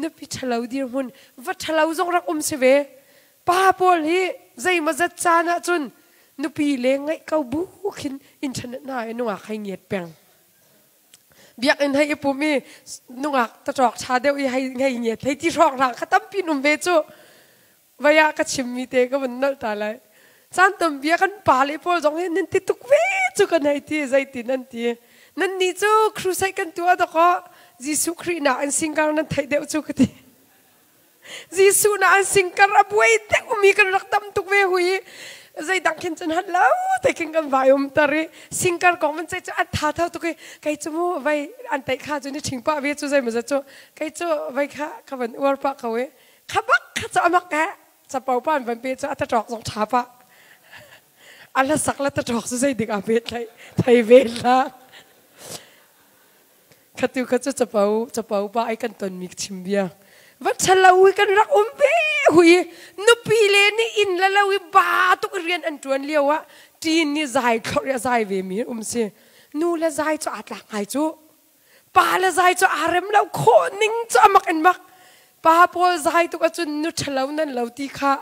Nupi ṭhalo dirhmun va ṭhalo zong rak um si ve. Pa pawl hi zeimawzat caan ahcun nupi le ngaih ko bu khin internet hna i nungak hei ngiat peng. Biakinn hei i pum i nungak taṭawk ṭha deuh i hei ngei ngiat hei ti hrawnghrang kha tampi um ve cu. Vai ah ka chimmi te ka vun nolh ta lai. Caan tampi ah kan pale pawl zong hi nan ti tuk ve cu kan hei ti zeitin an ti. Nannih cu crusade kan tuah dawkaw Jesuh Khrih nak in singkar nan theih deuh cu ka ti. Jesuh na an singkar a buai deuhmi kan rak tam tuk ve hui zeidang khin cun hat lo te khin kan vai um tar i singkar kong man cei cu an tha tho tuk i kei cu mu vai an teih kha cu ni ṭhing pah ve cu zei maw zat cu kei cu vai kha ka van uar pah ko i kha bak kha cu amak eh capo pa an van pe cu a taṭawk zong ṭha pah a hlasak le taṭawk cu zei dik a pet thei thei ve hlah Khatu kha cu capo capo pa ai kan tonmi chim bia. Va ṭhalo i kan rak um ve hui nupi le nih inn le lo i ba tuk rian an ṭuan lio ah ṭin nih zai thlorh i a zai ve mi um si. Nu le zai cu aa tlak ngai cu. Pa le zai cu aa rem lo khawh ning cu a mak in mak. Pa pawl zai tuk ahcun nu ṭhalo nan lo ti kha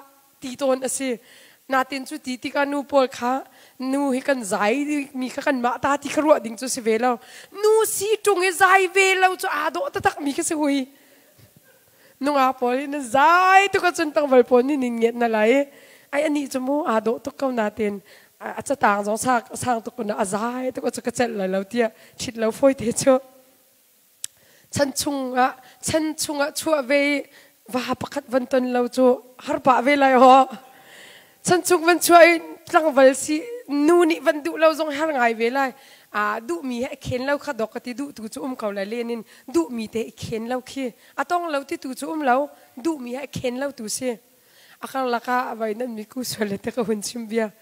ti tawn a si. Natin cu ti tikah nu pawl kha nu hi kan zai mi kha kan mah ta ti kha ruah ding cu si ve lo. Nu si ṭung i zai ve lo cu aa dawh taktak mi kha si hui. Nungak pawl hi na zai tuk ahcun tangval pawl nih nin ngiat na lai. Ai anih cu mu aa dawh tuk ko natin a catang zong sang tuk kun a zai tuk cu ka celh lai lo tiah ṭhit lo fawi te cu. Chan chungah chan chungah chuah ve i va pakhat van ton lo cu har pah ve lai haw. Chan chung van chuah i tlangval si nu nih van duh lo zong har ngai ve lai. A duhmi he khen lo kha dok ka ti duh tu cu um ko lai len in duhmi te i khen lo khi a tong lo ti tu cu um lo duhmi he khen lo tu si. A karlak ah vai nan mi ku sual le te ka hun chim bia.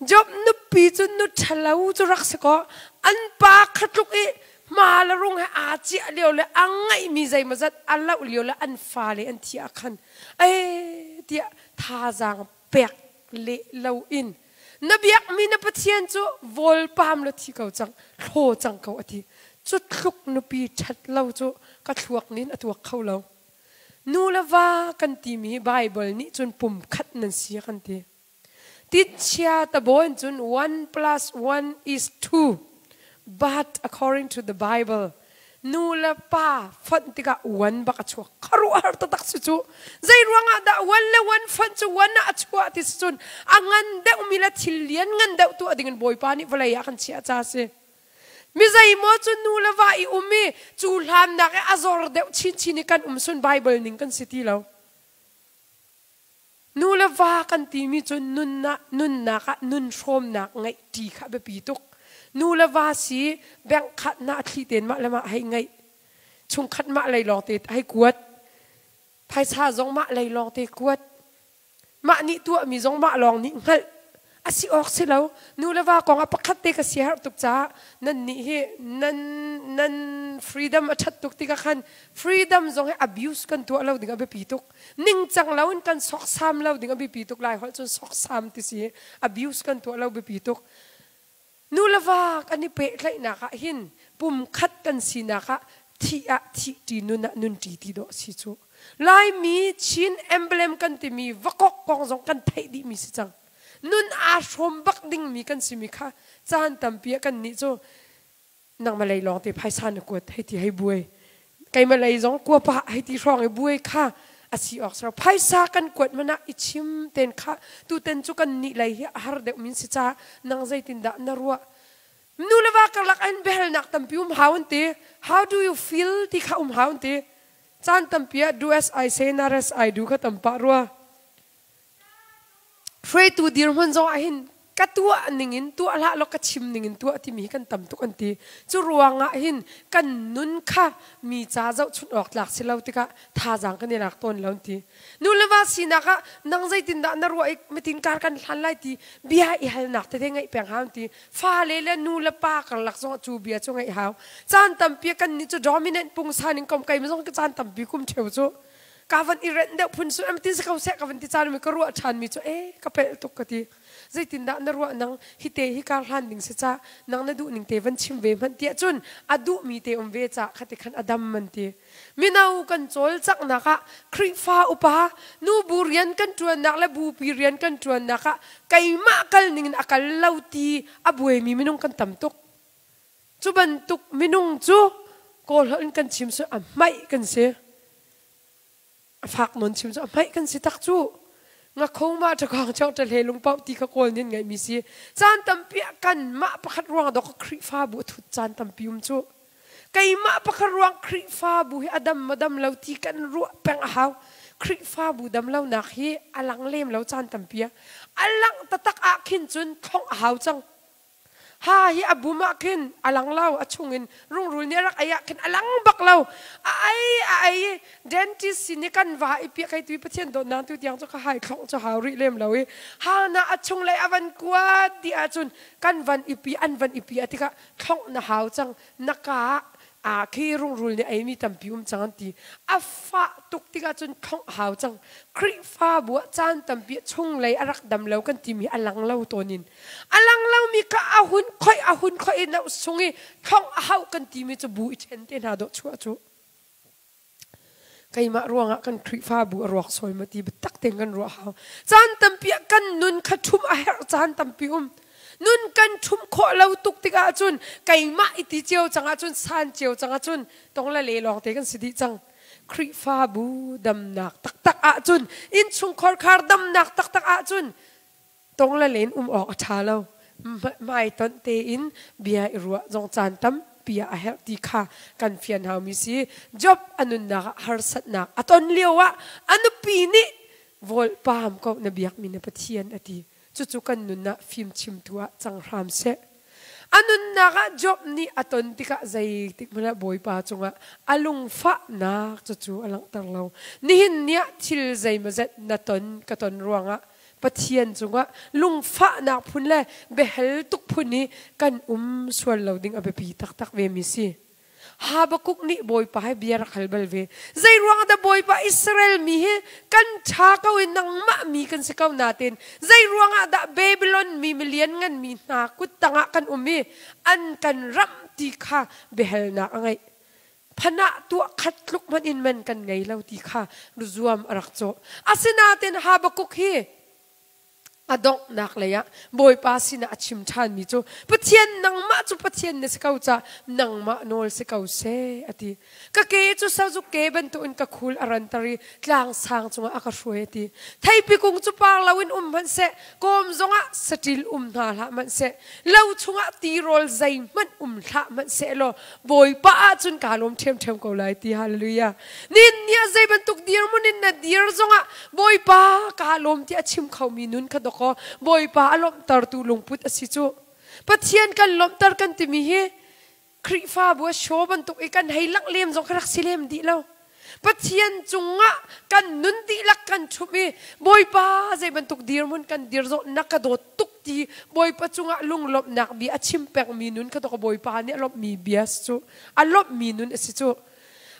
Job nupi cu nu ṭhalo cu rak si kaw an pa kha tluk i hma le rung he aa ciah lio le a ngeihmi zeimawzat a loh lio le an fale an thih ah khan ei tiah thazaang pek leh loin na biakmi na Pathian cu vawlpam la thi ko cang thlaw cang ko a ti. Cu tluk nupi ṭhat lo cu ka thluak nin a tuak kho lo. Nu le va kan timi Baibal nih cun pum khat nan si a kan ti. Tinchia tabawn cun one plus one is two. But according to the Bible, nu le pa fonh tikah one bak a chuak. Khuaruahhar taktak si cu. Zei ruangah dah one le one fonh cu one ah a chuah ti si cun a ngan deuhmi le thil lian ngan deuh tuah dingin Bawipa nih vawlei ah kan chiah ca a si. Mi zeimaw cu nu le va i um i cu hlannak i a zor deuh chinchin i kan um sun Bible ning kan si ti lo. Nu le va kan timi cu nunnak nunnak ah nun hrawmnak ngeih ṭi kha biapi tuk. Nu le va si bank khat na thli ten mah le mah hei ngeih. Chungkhat mah lei lawng te hei kuat. Phaisa zong mah lei lawng te kuat. Mah nih tuahmi zong mah lawng nih hngalh a si awk si lo. Nu le va kong ah pakhat te ka siaherh tuk caah nan nih hi nan nan freedom a ṭhat tuk tikah khan freedom zong hi abuse kan tuah lo ding a biapi tuk. Ningcang lo in kan soksam lo ding a biapi tuk. Lai holh cun soksam ti si abuse kan tuah lo biapi tuk. Nu le va kan i pehtlaihnak ah hin pumkhat kan sinak ah thih ah thih ṭi nun ah nun ṭi ti dawh si cu. Laimi Chin emblem kan timi vakok kong zong kan theih dihmi si cang. Nun aa hrawm bak dingmi kan simi kha caan tampi ah kan nih cu nangmah lei lawng te phaisa na kuat hei ti hei buai keimah lei zong kua pah hei ti hrawng i buai kha a si awk ser phaisa kan kuat man ah i chim ten kha tuten cu kan nih lei hi a har deuh min si ca nang zeitin dah na ruah nu le va karlak an biahalnak tampi um hau an ti how do you feel ti kha um hau an ti caan tampi ah do as I say not as I do kha tam pah rua Hruaitu dirhmun zong ah hin ka tuah ning in tuah hlah law ka chim ning in tuah timi hi kan tam tuk an ti. Cu ruangah hin kan nun kha mi ca zohchunh awk tlak si lo tikah thazaang kan i lak tawn lo an ti. Nu le va sinak ah nang zeitindah na ruah i mitin kar kan hlan lai ti bia i halnak tete ngeih peng hau an ti. Fale le nu le pa karlak zongah cu bia cu ngeih hau. Caan tampi kan nih cu dominant pungsan in kom kai zong caan tampi kum ṭheu cu. Ka van i renh deuh phun su am tin si ko seh ka van ti caan mi ka ruah ṭhan mi cu e ka pelh tuk ka ti. Zeitindah na ruah nang hi te hi kar hlan ding si ca nang na duh ning te van chim ve hmanh tiah cun a duh mi te um ve ca khati khan a dam an ti. Mino kan cawlcanghnak ah Khrihfa upa nubu rian kan ṭuannak le bupi rian kan ṭuannak ah keimah kal ning in a kal lo ti a buaimi minung kan tam tuk. Cu bantuk minung cu Kawl holh in kan chim cu a hmaih kan si. A fak nawn chim cu a hmaih kan si tak cu. Ngakho ma ṭakong chong ṭahle lungpauh ti kha Kawl nih ngeihmi si. Caan tampi ah kanmah pakhat ruang dok Khrihfabu a thut caan tampi um cu. Keimah pakhat ruang Khrihfabu hi a dam maw dam lo ti kan ruah peng a hau. Khrihfabu dam lonak hi a lang lem lo caan tampi ah. A langh taktak ah khin cun thlongh a hau cang. Ha hi a bum ah khin a lang lo, a chungin rungrul nih a rak ei ah khin a lang bak lo. A ei a ei i dentist sin i kan va i piah kai tu i Pathian dawtnak tu tiang cu ka hai thlongh cu hau rih lem lo i ha na a chunglei a van kuat dih ahcun kan van i pi an van i pi a tikah thlongh na hau cang na ka ah aa khi rungrul nih eimi tampi um cang an ti. A fah tuk tikah cun thlongh a hau cang. Khrihfabu ah caan tampi chunglei a rak dam lo kan timi a lang lo tawn in a lang lomi kha a hun khoih a hun khoih i nauh sung i thlongh a hauh kan timi cu bu i ṭhen te hna dawh chuah cu keimah ruangah kan Khrihfabu a ruak sawi ma ti biatak tein kan ruah hau. Caan tampi ah kan nun kha ṭhum a herh caan tampi um. Nun kan ṭhum khawh lo tuk tikah cun keimah i ti cio cang ahcun san cio cang ahcun tong le le lawng te kan si dih cang. Khrihfabu damnak taktak ahcun innchungkhar khar damnak taktak ahcun tong le len um awk a ṭha lo. Hmaitonh tein bia i ruah zong caan tampi ah a herh ti kha kan fian haumi si. Job a nunnak ah harsatnak a ton lioah a nupi nih vawlpaam ko na biakmi na Pathian a ti. Cucu kan nun ah fimchimtu ah cang hram seh. A nunnak ah Job nih a ton tikah zeitik hmanh ah Bawipa cungah a lungfahnak cucu a langhter lo. Nihin ni ah thil zeimawzet na ton ka ton ruangah Pathian cungah lungfahnak phun le biahal tuk phun i kan um sual lo ding a biapi taktak ve mi si. Habakkuk nih Bawipa he bia rak hal bal ve. Zei ruang dah Bawipa Israel mi hi kan ṭha ko i nangmah mi kan si ko nain zei ruangah dah Babylon mi milian ngan mi hna kut tangah kan um i an kan ramh ti kha biahalnak a ngeih. Phanah tuah khat tluk hmanh in man kan ngei lo ti kha zuam a rak cawh. Asinain Habakkuk hi a donghnak lei ah Bawipa sinah a chim ṭhanmi cu Pathian nangmah cu Pathian na si ko ca nangmah nawl si ko seh a ti. Ka ke cu sazuk ke bantukin ka khul a ranter i tlang sang cungah a ka hruai a ti. Theipi kung cu par loin um hmanhseh kawm zongah saṭil um hna hlah hmanhseh lo chungah tirawl zeihmanh um hlah hmanhsehlaw Bawipa ahcun kaa lawm ṭhiamṭhiam ko lai ti hallelujah. Nin ni ah zei bantuk dirhmun in na dir zongah Bawipa kaa lawm ti a chim khomi nun kha dawkaw Bawipa a lawmhtertu lungput a si cu. Pathian kan lawmhter kan timi hi Khrihfabu a show bantuk i kan hei langh lem zong kha rak si lem dih lo. Pathian cungah kan nun dihlak kan ṭhumh i Bawipa zei bantuk dirhmun kan dir zong na ka dawt tuk ti Bawipa cungah lunglawmhnak bia a chim pengmi nun kha ka Bawipa nih a lawmhmi bia cu a lawmhmi nun a si cu.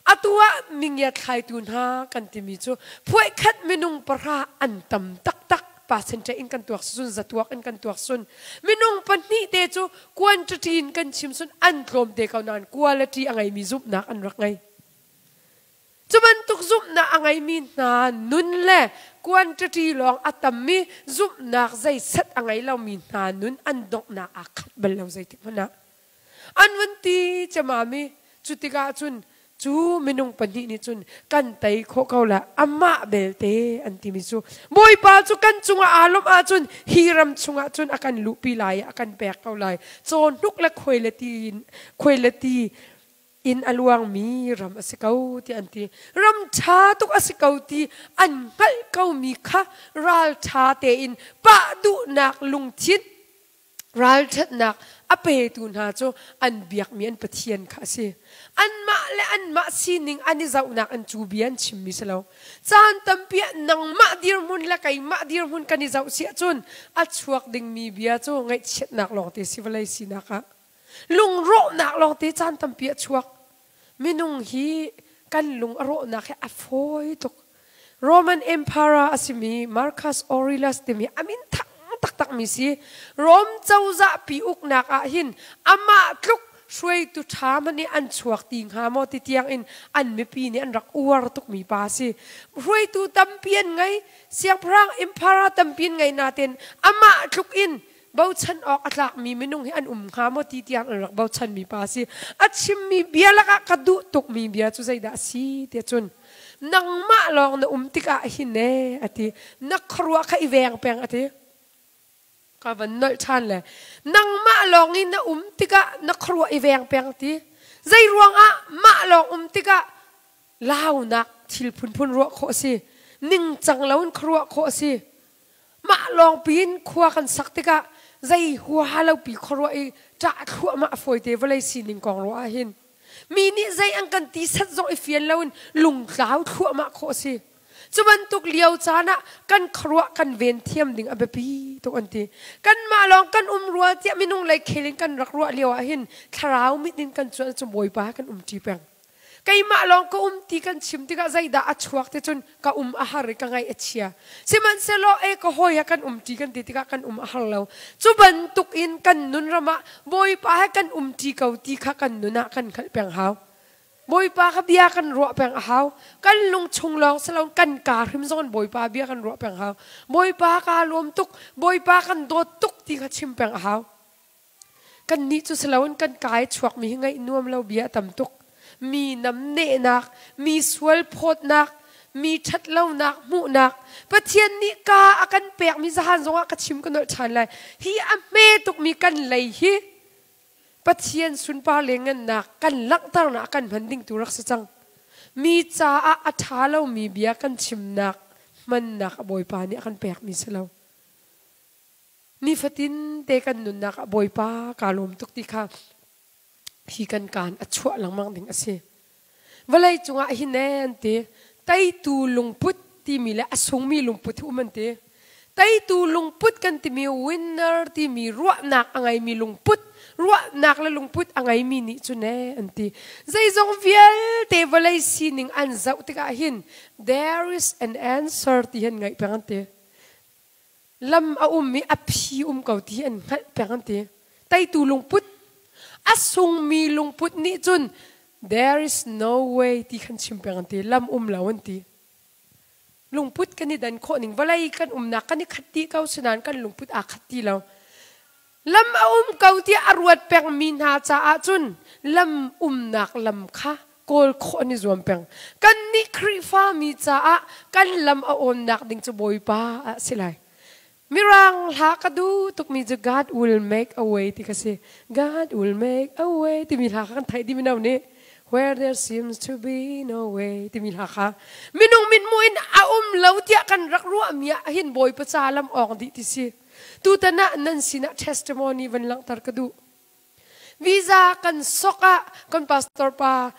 Atu ah mingiat thlaitu hna kan timi cu phuaikhat minung pahra an tam taktak percentage in kan tuak sun zatuak in kan tuak sun minung pahnih te cu quantity in kan chim sun an tlawm te ko nain quality a ngeimi zumhnak an rak ngei. Cu bantuk zumhnak a ngeimi hna nun le quantity lawng a tammi zumhnak zeiset a ngei lomi hna nun an donghnak aa khat bal lo zeitik hmanh ah. An vun ti ciammam i cu tikah cun cu minung pahnih nih cun kan tei khawh ko la amah belte an timi cu Bawipa cu kan cungah aa lawmh ahcun hi ram chungah cun a kan luhpi lai i a kan pek ko lai. Cawhnuk le khuai le ti khuai le ti inn a luangmi ram a si ko tiah an ti. Ram ṭha tuk a si ko ti an hngalh komi kha ralṭha tein pah duhnak lungthin ralṭhatnak a petu hna cu an biakmi an Pathian kha a si. Anmah le anmah sining an i zohnak an cu bia an chimmi si lo. Caan tampi ah nangmah dirhmun le keimah dirhmun kan i zoh si ahcun a chuak dingmi bia cu ngaihchiatnak lawngte si vawlei sinak ah. Lungrawhnak lawngte caan tampi a chuak. Minung hi kan lung a rawhnak hi a fawi tuk. Roman Emperor a simi Marcus Aurelius timi a min thang taktakmi si. Rome cozah pi uknak ah hin amah tluk hruaitu ṭha hmanh nih an chuak ti hnga maw ti tiang in an mipi nih an rak uar tukmi pa a si. Hruaitu tampi an ngei, siangpahrang emperor tampi an ngei nain amah tluk in bochan awk a tlakmi minung hi an um hnga maw ti tiang an rak bochanmi pa a si. A chimmi bia lakah ka duh tukmi bia cu zeidah a si tiah cun nangmah lawng na um tikah hin ee a ti, na khuaruah kha i veng peng a ti. Ka van nolh ṭhan le nangmah lawng i na um tikah na khuaruah i veng peng ti. Zei ruangah mah lawng um tikah launak thil phunphun ruah khawh a si, ningcang loin khuaruah khawh a si. Mah lawng piin khua kan sak tikah zei huaha lo pi khuaruah i ṭah thluahmah a fawite vawlei sining kong ruah ah hin. Mi nih zei an kan ti set zong i fian loin lungtlau thluahmah khawh a si. Cu bantuk lio caan ah kan khuaruah kan ven thiam ding a biapi tuk an ti. Kanmah lawng kan um rua tiah minung lei khel in kan rak ruah lio ah hin thlarau mit in kan cuan cu Bawipa kan um ṭi peng. Keimah lawng ka um ti kan chim tikah zeidah a chuak ti cun ka um a har i ka ngaih a chia. Sihmanhsehlaw e ka hawi he kan um ṭi kan ti tikah kan um a har lo. Cu bantuk in kan nun ram ah Bawipa he kan um ṭi ko ti kha kan nun ah kan hngalh peng hau. Bawipa kha bia kan ruah peng a hau. Kan lung chung lawng si loin kan kaa hrim zong in Bawipa bia kan ruah peng hau. Bawipa kaa lawm tuk, Bawipa kan dawt tuk ti kha chim peng a hau. Kannih cu si loin kan kaa i chuakmi hi ngaih nuam lo bia a tam tuk. Mi namnehnak, mi sual phawtnak, mi ṭhatlonak hmuhnak, Pathian nih kaa a kan pekmi zahan zongah ka chim ka nolh ṭhan lai. Hi a hme tukmi kan lei hi Pathian sunpar le ngannak kan langhternak kan hman ding tu rak si cang. Mi caah a ṭha lomi bia kan chimnak hmannak a Bawipa nih a kan pekmi si lo. Nifatin te kan nunnak ah Bawipa kaa lawm tuk ti kha hi kan kaan a chuah lengmang ding a si. Vawlei cungah hin an ti teitu lungput timi le a sungmi lungput hi um an ti. Teitu lungput kan timi winner timi ruahnak a ngeimi lungput ruahnak le lungput a ngeimi nih cun ee an ti. Zeizong vialte vawlei sining an zoh tikah hin there is an answer ti hi an ngaih peng an ti. Lam a um i a phi um ko ti hi an hngalh peng an ti. Teitu lungput a sungmi lungput nih cun there is no way ti khan chim peng an ti. Lam um lo an ti. Lungput kan i dan khawh ning vawlei kan umnak kan i khat dih ko sinain kan lungput aa khat ti lo. Lam a um ko tiah a ruat pengmi hna caah cun lam umnak lam kha kawl khawh an i zuam peng. Kannih Khrihfa mi caah kan lam a awnnak ding cu Bawipa ah si lai. Mirang hla ka duh tukmi cu God will make a way ti ka si. God will make a way timi hla kha kan theih dih mino nih. Where there seems to be no way timi hla kha minung mithmuh in a um lo tiah kan rak ruahmi ah hin Bawipa ca lam awng dih ti si. Tutan ah nan sinah testimony van langhter ka duh. Visa kan sok ah kan pastor pa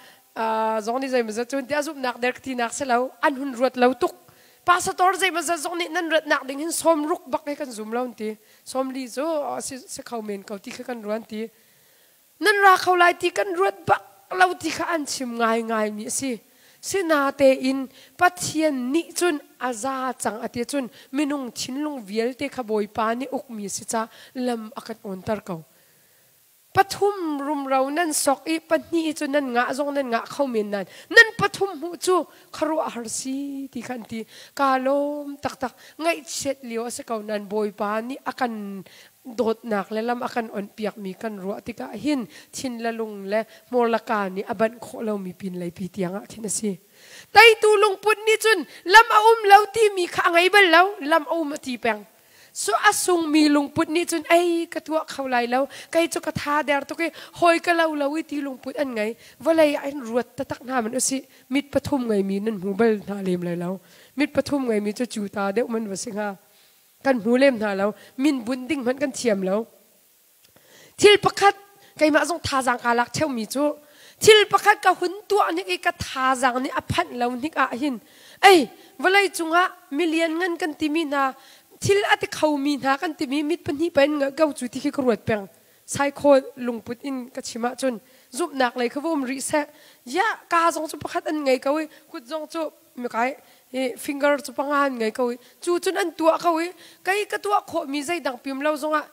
zong nih zeimawzat cun tiah zumhnak der ka tinak si lo an hun ruat lo tuk. Pastor zeimawzat zong nih nan ratnak ding hin 60 bak he kan zum lo an ti. 40 cu si kho men ko ti kha kan ruan ti. Nan ra kho lai ti kan ruat bak lo ti kha an chim ngaingai mi a si. Sinatein Pathian nih cun a za cang a ti cun minung thinlung vialte kha Bawipa nih ukmi si ca lam a kan awnter ko. Pathum rumro nan sok i pahnih cu nan ngah zong nan ngah kho men nain nan pathum hmuh cu khuaruahhar si ti kha an ti. Kaa lawm taktak. Ngaihchiat lio a si ko nain Bawipa nih a kan dawtnak le lam a kan onhpiakmi kan ruah tikah hin thin le lung le hmur le kaa nih a banh khawh lomi pinlei pi tiang ah khin a si. Teitu lungput nih cun lam a um lo timi kha a ngei bal lo, lam a um a ti peng. So a sungmi lungput nih cun ei ka tuah kho lai lo, kei cu ka tha der tuk i hawi ka lo lo i ti lungput an ngei. Vawlei ah hin ruat taktak hna man usih. Mit pathum ngeimi nan hmu bal hna lem lai lo. Mit pathum ngeimi cu cu ta deuh man va si hnga. Kan hmu lem hna lo. Min bunh ding hmanh kan thiam lo. Thil pakhat keimah zong thazaang kaa lak theumi cu thil pakhat ka hun tuah nik i ka thazaang nih a phanh lo hnik ah hin ei vawlei cungah milian ngan kan timi hna thil a ti khomi hna kan timi mit pahnih pen ko cu ti khi ka ruat peng. Saikhaw lungput in ka chim ahcun zumhnak lei kha va um rih seh. Ya ka zong cu pakhat an ngei ko i kut zong cu mikai Hi finger cu panga an ngei ko i cu cun an tuah ko i kei ka tuah khawhmi zeidang pim lo zongah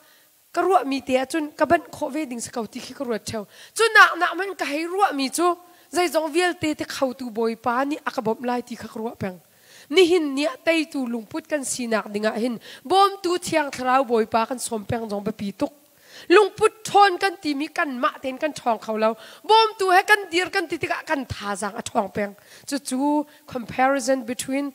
ka ruahmi te ahcun ka banh khawh ve ding si ko ti khi ka ruat theo. Cu nak nak man ka hei ruahmi cu zeizong vialte te khotu Bawipa nih a ka bawmh lai ti kha ka ruah peng. Nihin ni ah teitu lungput kan sinak dingah hin bawmtu Thiang Thlarau Bawipa kan sawm peng zong biapi tuk. Lungput ṭhawn kan timi kanmah tein kan ṭhawng kho lo. Bawmtu he kan dir kan ti tikah kan thazaang a ṭhawng peng. Cucu comparison between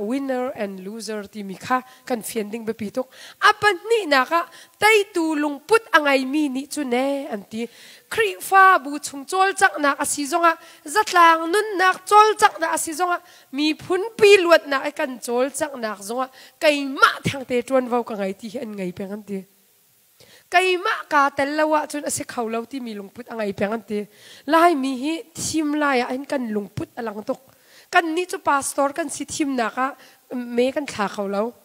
winner and loser timi kha kan fian ding biapi tuk. A pahnihnak ah teitu lungput a ngeimi nih cun ee an ti. Khrihfabu chung cawlcanghnak a si zongah zatlang nunnak cawlcanghnak a si zongah miphunpi luatnak i kan cawlcanghnak zongah keimah thengte ṭuanvo ka ngei ti hi an ngei peng an ti. Keimah kaa tel lo ahcun a si kho lo timi lungput a ngei peng an ti. Laimi hi thim lai ah hin kan lungput a lang tuk. Kannih cu pastor kan si thimnak ah me kan thla kho lo.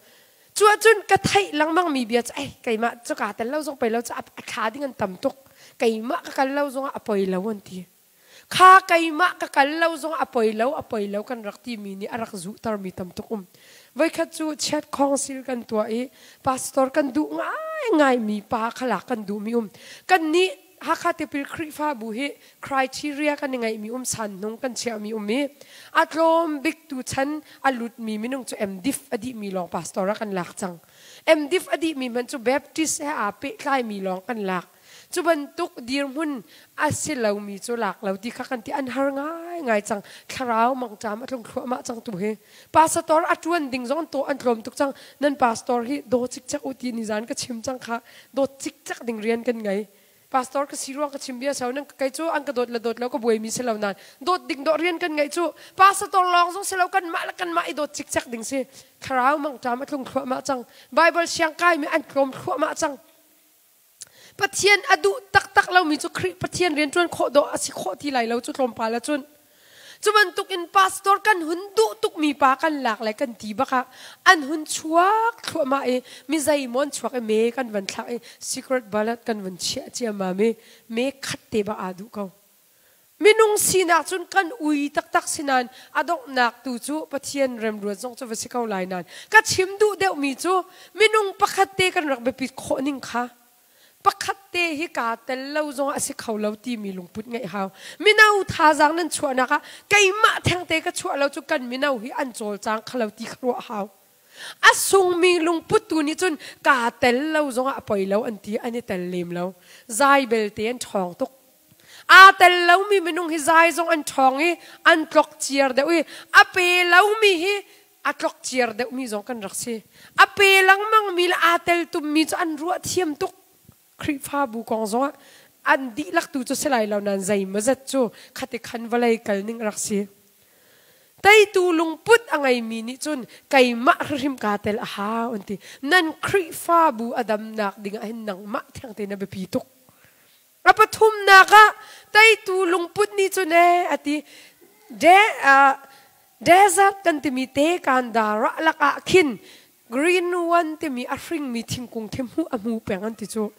Cu ahcun ka theih lengmang mi bia cu ei keimah cu kaa tel lo zong pei lo cu a thla ding an tam tuk. Keimah ka kal lo zongah a poi lo an ti. Kha keimah ka kal lo zong a poi lo a poi lo kan rak timi nih a rak zuhtermi tam tuk um. Voikhat cu chiat khawngsil kan tuah i pastor kan duh ngaingaimi pa kha lak kan duhmi um. Kannih Hakha Tipil Khrihfabu hi criteria kan i ngeihmi um san hnung kan chiahmi um i a tlawm bik tu chan a lutmi minung cu MDiv a dihmi lawng pastor ah kan lak cang. MDiv a dihmi hmanh cu Baptist he aa pehtlaimi lawng kan lak. Cu bantuk dirhmun a si lomi cu lak lo ti kha kan ti an har ngaingai cang. Thlarau mangṭam a tlung thluahmah cang tu hi. Pastor a ṭuan ding zong an an tlawm tuk cang. Nan pastor hi daw cikcek u ti nizan ka chim cang kha. Dawt cikcek ding rian kan ngei. Pastor ka si ruang ka chim bia sau nan kei cu an ka dawt le dawt lo ka buaimi si lo nain dawt ding dawh rian kan ngeih cu pastor lawng zong si lo kanmah le kanmah i dawt cikcek ding si. Thlarau mangṭam a tlung thluahmah cang. Bible siang kaimi an tlawm thluahmah cang. Pathian a duh taktak lomi cu Khrih Pathian rianṭuan khawh dawh a si khawh ti lai lo cu tlawmpal ahcun. Cu bantukin pastor kan hun duh tukmi pa kan lak le kan ti bak ah an hun chuak thluahmah i mi zeimaw an chuak i me kan van thlak i secret ballot kan van chiah ciammam i me khat te bak aa duh ko. Minung sinak cun kan ui taktak si nain a donghnak tu cu Pathian remruat zong cu va si ko lai nain ka chim duh deuhmi cu minung pakhat te kan rak biapit khawh ning kha pakhat te hi kaa tel lo zong a si kho lo timi lungput ngeih hau. Mino thazaang nan chuahnak ah keimah thengte ka chuah lo cu kan mino hi an cawlcang kha lo ti kha ruah hau. A sungmi lungput tu nih cun kaa tel lo zongah a poi lo an ti an i tel lem lo. Zai belte an ṭhawng tuk. Aa tel lomi minung hi zai zong an ṭhawng i an tlok ciar deuh i a pe lomi hi a tlok ciar deuhmi zong kan rak si. A pe lengmangmi le aa tel tummi cu an ruah thiam tuk. Khrihfabu kong zongah an dihlak tu cu si lai lo nain zeimawzat cu khati khan vawlei kal ning a rak si. Teitu lungput a ngeimi nih cun keimah hrimhrim kaa tel a hau an ti. Nan Khrihfabu a damnak dingah hin nangmah theng tein a biapi tuk. A pathumnak ah teitu lungput nih cun ee a ti. De, uh, desert kan timi te kanda rah lakah khin green one timi a hringmi thingkung khi hmuh a hmu peng an ti cu.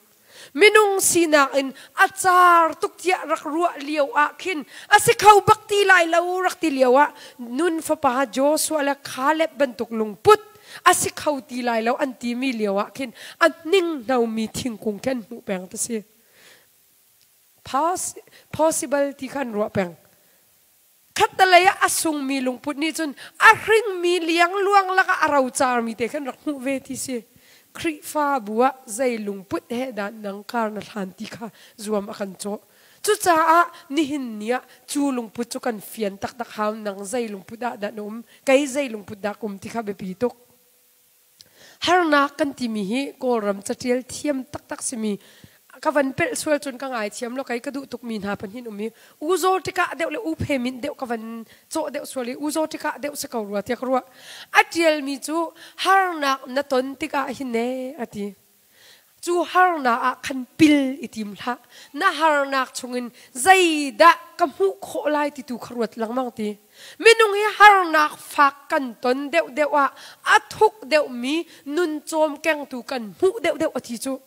Minung sinak in a car tuk tiah rak ruah lio ah khin a si kho bak ti lai lo rak ti lio ah nun fapa Joshua le Caleb bantuk lungput a si kho ti lai lo an timi lio ah khin a hninghnomi thingkung khi an hmuh peng ti si. Possible ti kha an ruah peng. Khattalei ah a sungmi lungput nih cun a hringmi liangluang lakah a rocarmi te khan rak hmuh ve ti si. Khrihfabu ah zei lungput he dah nang kar na hlan ti kha zuam a kan cawh. Cucaah nihin ni ah cu lungput cu kan fian taktak hau nang zei lungput ah dah na um, kei zei lungput dah ka um ti kha biapi tuk. Harnak kan timi hi Kawlram catial thiam taktak simi ka van pelh sual cun ka ngaithiam lo kei ka duh tukmi hna pahnih um i u zaw tikah deuh le u phe min deuh ka van cawh deuh sual i u zaw tikah deuh si ko rua tiah ka ruah. A tialmi cu harnak na ton tikah hin ee a ti. Cu harnak ah khan pil i tim hlah. Na harnak chungin zeidah ka hmuh khawh lai ti tu kha ruat lengmang ti. Minung hi harnak fak kan ton deuhdeuh ah a thuk deuhmi nun cawmkengtu kan hmuh deuhdeuh a ti cu.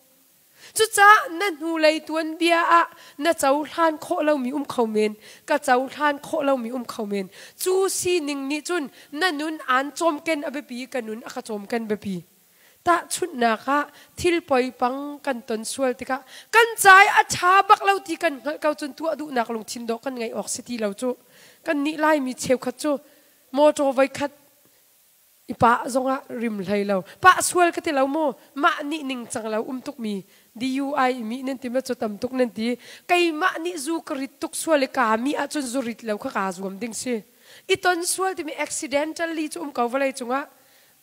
Cucaah na hnulei tuanbia ah na cohlan khawh lomi um kho men, ka cohlan khawh lomi um kho men. Cu sining nih cun na nun aan cawmken a biapi, ka nun a ka cawmken biapi. Tahchunhnak ah thil poipang kan ton sual tikah kan ca i a ṭha bak lo ti kan hngalh ko cun tuah duhnak lungthin dawh kan ngeih awk si ti lo cu. Kannih Laimi cheukhat cu mawṭaw voikhat i pah zongah rim hlei lo pah sual ka ti lo mu mah nih ningcang lo um tukmi DUI mi nan ti ma cu tam tuk nan ti keimah nih zu ka rit tuk sual i ka mi ahcun zu rit lo kha kaa zuam ding si i ton sual timi accidentally cu um ko vawlei cungah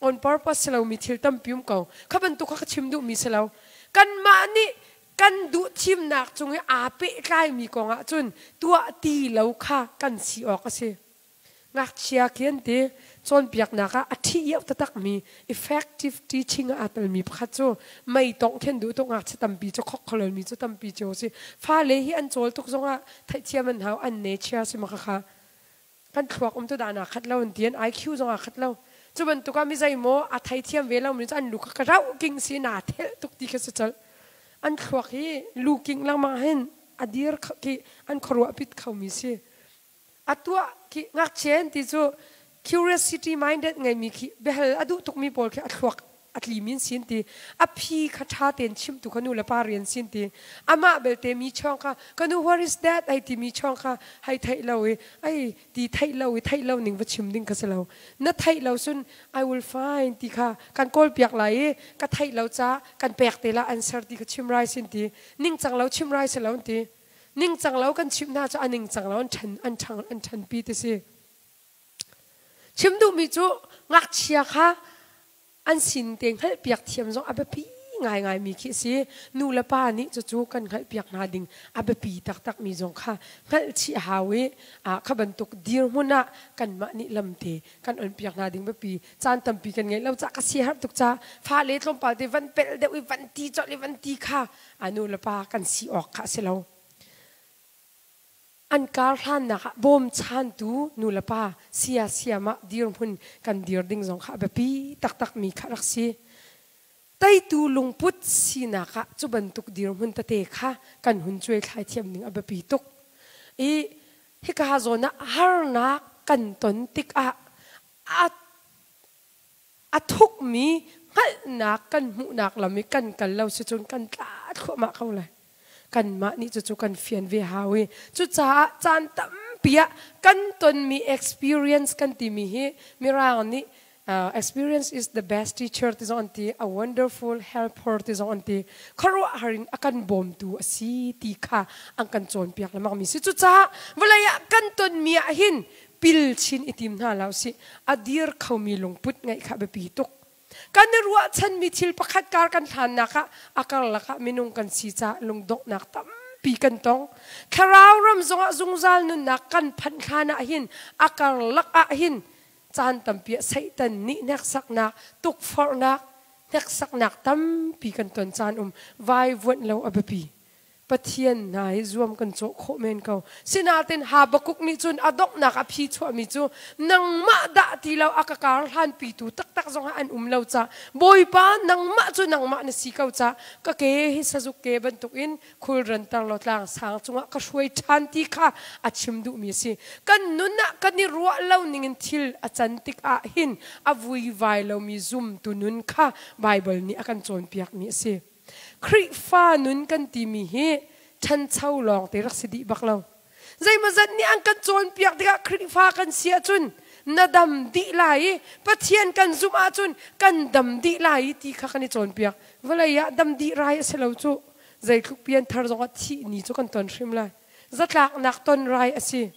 on purpose si lomi thil tampi um ko kha bantuk kha ka chim duhmi si lo kanmah nih kan duh thimnak cung i aa pehtlaimi kong ah cun tuah ti lo kha kan si awk a si. Ngakchia khi an ti. Cawnpiaknak ah a ṭhi iau taktakmi effective teaching ah aa telmi pakhat cu mei tongh khi an duh tuk. Ngakchia tampi cu khokkholomi cu tampi cio a si. Fale hi an cawl tuk zongah theihthiam an hau, an nature si ma khakha. Kan thluak um tu dah naa khat lo an ti, an IQ zong aa khat lo. Cu bantuk ah mi zeimaw a theithiam ve lomi cu an lu kha ka rauh king si naa thelh tuk ti kha si colh. An thluak hi lu king lengmang hin a dir khi an khuaruah pit khomi si. A tuah khi ngakchia an ti cu curiosity minded ngeimi khi biahal a duh tukmi pawl khi a thluak a tlimi an si an ti. A phi kha ṭha tein chimtu kha nu le pa rian si an ti. Amah belte mi chawng kha ka nu what is that ai timi chawng kha hei theih lo i ai ti theih lo i theih lo ning va chim ding kha si lo. Na theih lo cun I will find ti kha kan kawl piak lai i ka theih lo ca kan pek te la answer ti kha chim rai sin ti. Ningcang lo chim rai si lo an ti. Ningcang lo kan chimh hna cu a ningcang lo an ṭhan an ṭhang an ṭhanpi ti si. Chim duhmi cu ngakchia kha an sin te hngalhpiak thiam zong a biapi ngaingaimi khi a si. Nu le pa nih cucu kan hngalhpiak hna ding a biapi taktakmi zong kha hngalh chih a hau i kha bantuk dirhmun ah kanmah nih lamte kan onpiak hna ding biapi caan tampi kan ngeih lo ca ka siaherh tuk ca fale tlawmpal te van pelh deuh i van ti colh i van ti kha a nu le pa kan si awk kha a si lo. An kar hlannak ah bawmchantu nu le pa sia siam ah dirhmun kan dir ding zong kha a biapi taktakmi kha rak si. Teitu lungput sinak ah cu bantuk dirhmun tete kha kan hun cuaithlai thiam ding a biapi tuk. I hika zawn ah harnak kan ton tikah a a thukmi hngalhnak kan hmuhnak lam i kan kal lo si cun kan tla thluahmah ko lai. Kanmah nih cucu kan fian ve hau i cucaah caan tampi ah kan tonmi experience kan timi hi Mirang nih experience is the best teacher ti zong an ti, a wonderful helper ti zong an ti. Khuaruahhar in a kan bawmtu a si ti kha an kan cawnpiak lengmangmi si. Cucaah vawlei ah kan tonmi ah hin pil chin i tim hna lo sih. A dir khomi lungput ngeih kha biapi tuk. Kan i ruahchanmi thil pakhat kar kan hlannak ah a karlak ah minung kan si caah lungdonghnak tampi kan tong. Thlarau ram zongah zungzal nunnak kan phanh hlan ah hin a karlak ah hin caan tampi ah Satan nih hneksaknak, tukforhnak, hneksaknak tampi kan ton caan um. Vaivuanh lo a biapi. Pathian hna hi zuam kan cawh khawh men ko. Sinain Habakkuk nih cun a donghnak a phi chuahmi cu nangmah dah ti lo a ka kar hlanpitu taktak zongah an um lo ca Bawipa nangmah cu nangmah na si ko ca ka ke hi sazuk ke bantukin khulranter law tlang sang cungah ka hruai ṭhan ti kha a chim duhmi a si. Kan nun ah kan i ruah lo ningin thil a can tik ah hin a vuivai lomi zumtu nun kha Baibal nih a kan cawnpiakmi a si. Khrihfa nun kan timi hi ṭhancho lawng te rak si dih bak lo. Zeimawzat nih an kan cawnpiak tikah Khrihfa kan si ahcun na dam dih lai i Pathian kan zumh ahcun kan dam dih lai i ti kha kan i cawnpiak. Vawlei ah dam dih rai a si lo cu. Zeitluk pianthar zongah thih ni cu kan ton hrim lai. Zatlaknak ton rai a si.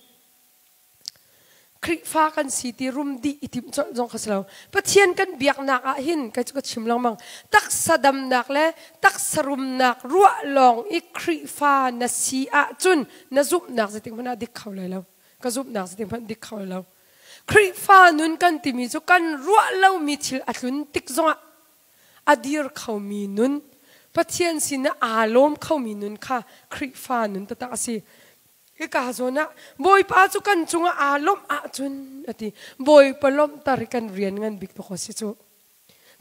Khrihfa kan si ti rum dih i timh colh zong kha si lo. Pathian kan biaknak ah hin kai cu ka chim lengmang. Taksa damnak le taksa rumnak ruah lawng i Khrihfa na si ahcun na zumhnak zeitik hmanh ah dik kho lai lo. Ka zumhnak zeitik hmanh dik kho lai lo. Khrihfa nun kan timi cu kan ruah lomi thil a tlun tik zongah a dir khomi nun, Pathian sinah aa lawm khomi nun kha Khrihfa nun taktak a si. Hika zawn ah Bawipa cu kan cungah aa lawmh ahcun a ti. Bawipa lawmhter hi kan rian ngan bik bak si cu.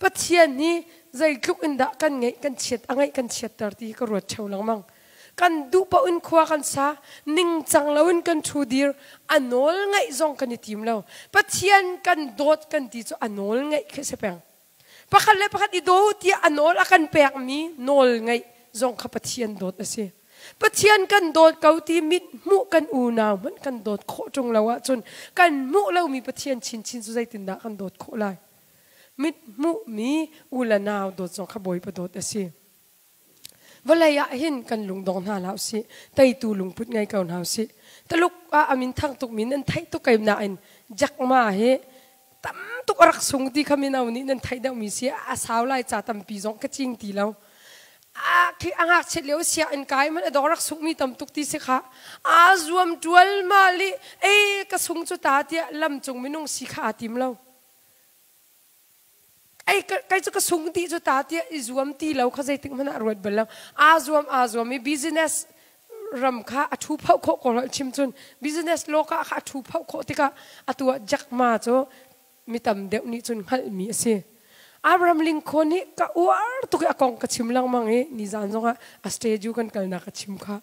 Pathian hi zeitluk in dah kan ngeih kan chiat a ngeih kan chiatter ti ka ruat theo lengmang. Kan duh paoh in khua kan sa, ningcang loin kan ṭhu dir, a nawl ngaih zong kan i tim lo. Pathian kan dawt kan ti cu a nawl ngaih khi si peng. Pakhat le pakhat i daw tiah a nawl a kan pekmi nawl ngaih zong kha Pathian dawt a si. Pathian kan dawt ko ti mit hmuh kan unau hmanh kan dawt khawh ṭung lo ahcun kan hmuh lomi Pathian chinchin cu zeitindah kan dawt khawh lai? Mit hmuhmi u le nau dawt zong kha Bawipa dawt a si. Vawlei ah hin kan lungdong hna hlah usih, teitu lungput ngei ko hna usih. Taluk ah a min thang tuk mi nan theih tuk ko nain Jack Ma hi tam tuk a rak sung ti kha mino nih nan theih deuhmi si a sau lai ca tampi zong ka cing ti lo. A khi a ngakchiat lio sianginn kai man a dong rak sungmi tam tuk ti si kha aa zuam ṭual ma li ei ka sung cu ta tiah lam cung minung si kha aa tim lo. Ei kai cu ka sung ti cu ta tiah i zuam ti lo kha zeitik hmanh ah ruat bal lo. Aa zuam aa zuam i business ram kha a thu phoh khawh ko chim cun business law ka kha a thu phoh khawh tikah atu ah Jack Ma cu mi tam deuh nih cun hngalhmi a si. Abraham Lincoln nih ka uar tuk i a kong ka chim lengmang i nizan zongah a stage kan kalnak ka chim kha.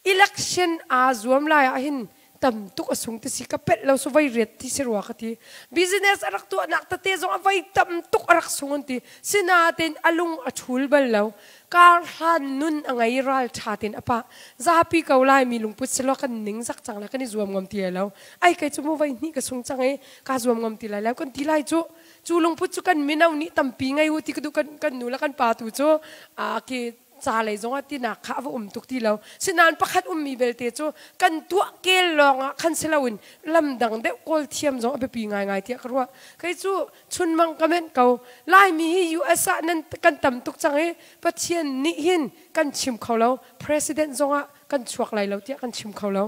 Election aa zuam lai ah hin tam tuk a sung ti si ka pelh lo su voi riat ti si rua ka ti. Business a rak tuahnak tete zong a voi tam tuk a rak sung an ti. Sinain a lung a thul bal lo. Kar hlan nun a ngei ral ṭha tein a pah. Zapi ko lai mi lungput selaw kan ning zak cang la kan i zuam ngam ti lo. Ai kei cu mu voi hnih ka sung cang i kaa zuam ngam ti lai lo kan ti lai cu. Cu lungput cu kan mino nih tampi ngei u ti ka duh kan kan nu le kan pa tu cu a ki ca lei zong ah tinak kha a va um tuk ti lo. Sinain pakhat ummi belte cu kan tuah kel lawng ah khan si loin lam dang deuh kawl thiam zong a biapi ngaingai tiah ka ruah. Kei cu chunmang ka menh ko. Laimi hi US ah nan kan tam tuk cang i Pathian nih hin kan chim kho lo. President zong ah kan chuak lai lo tiah kan chim kho lo.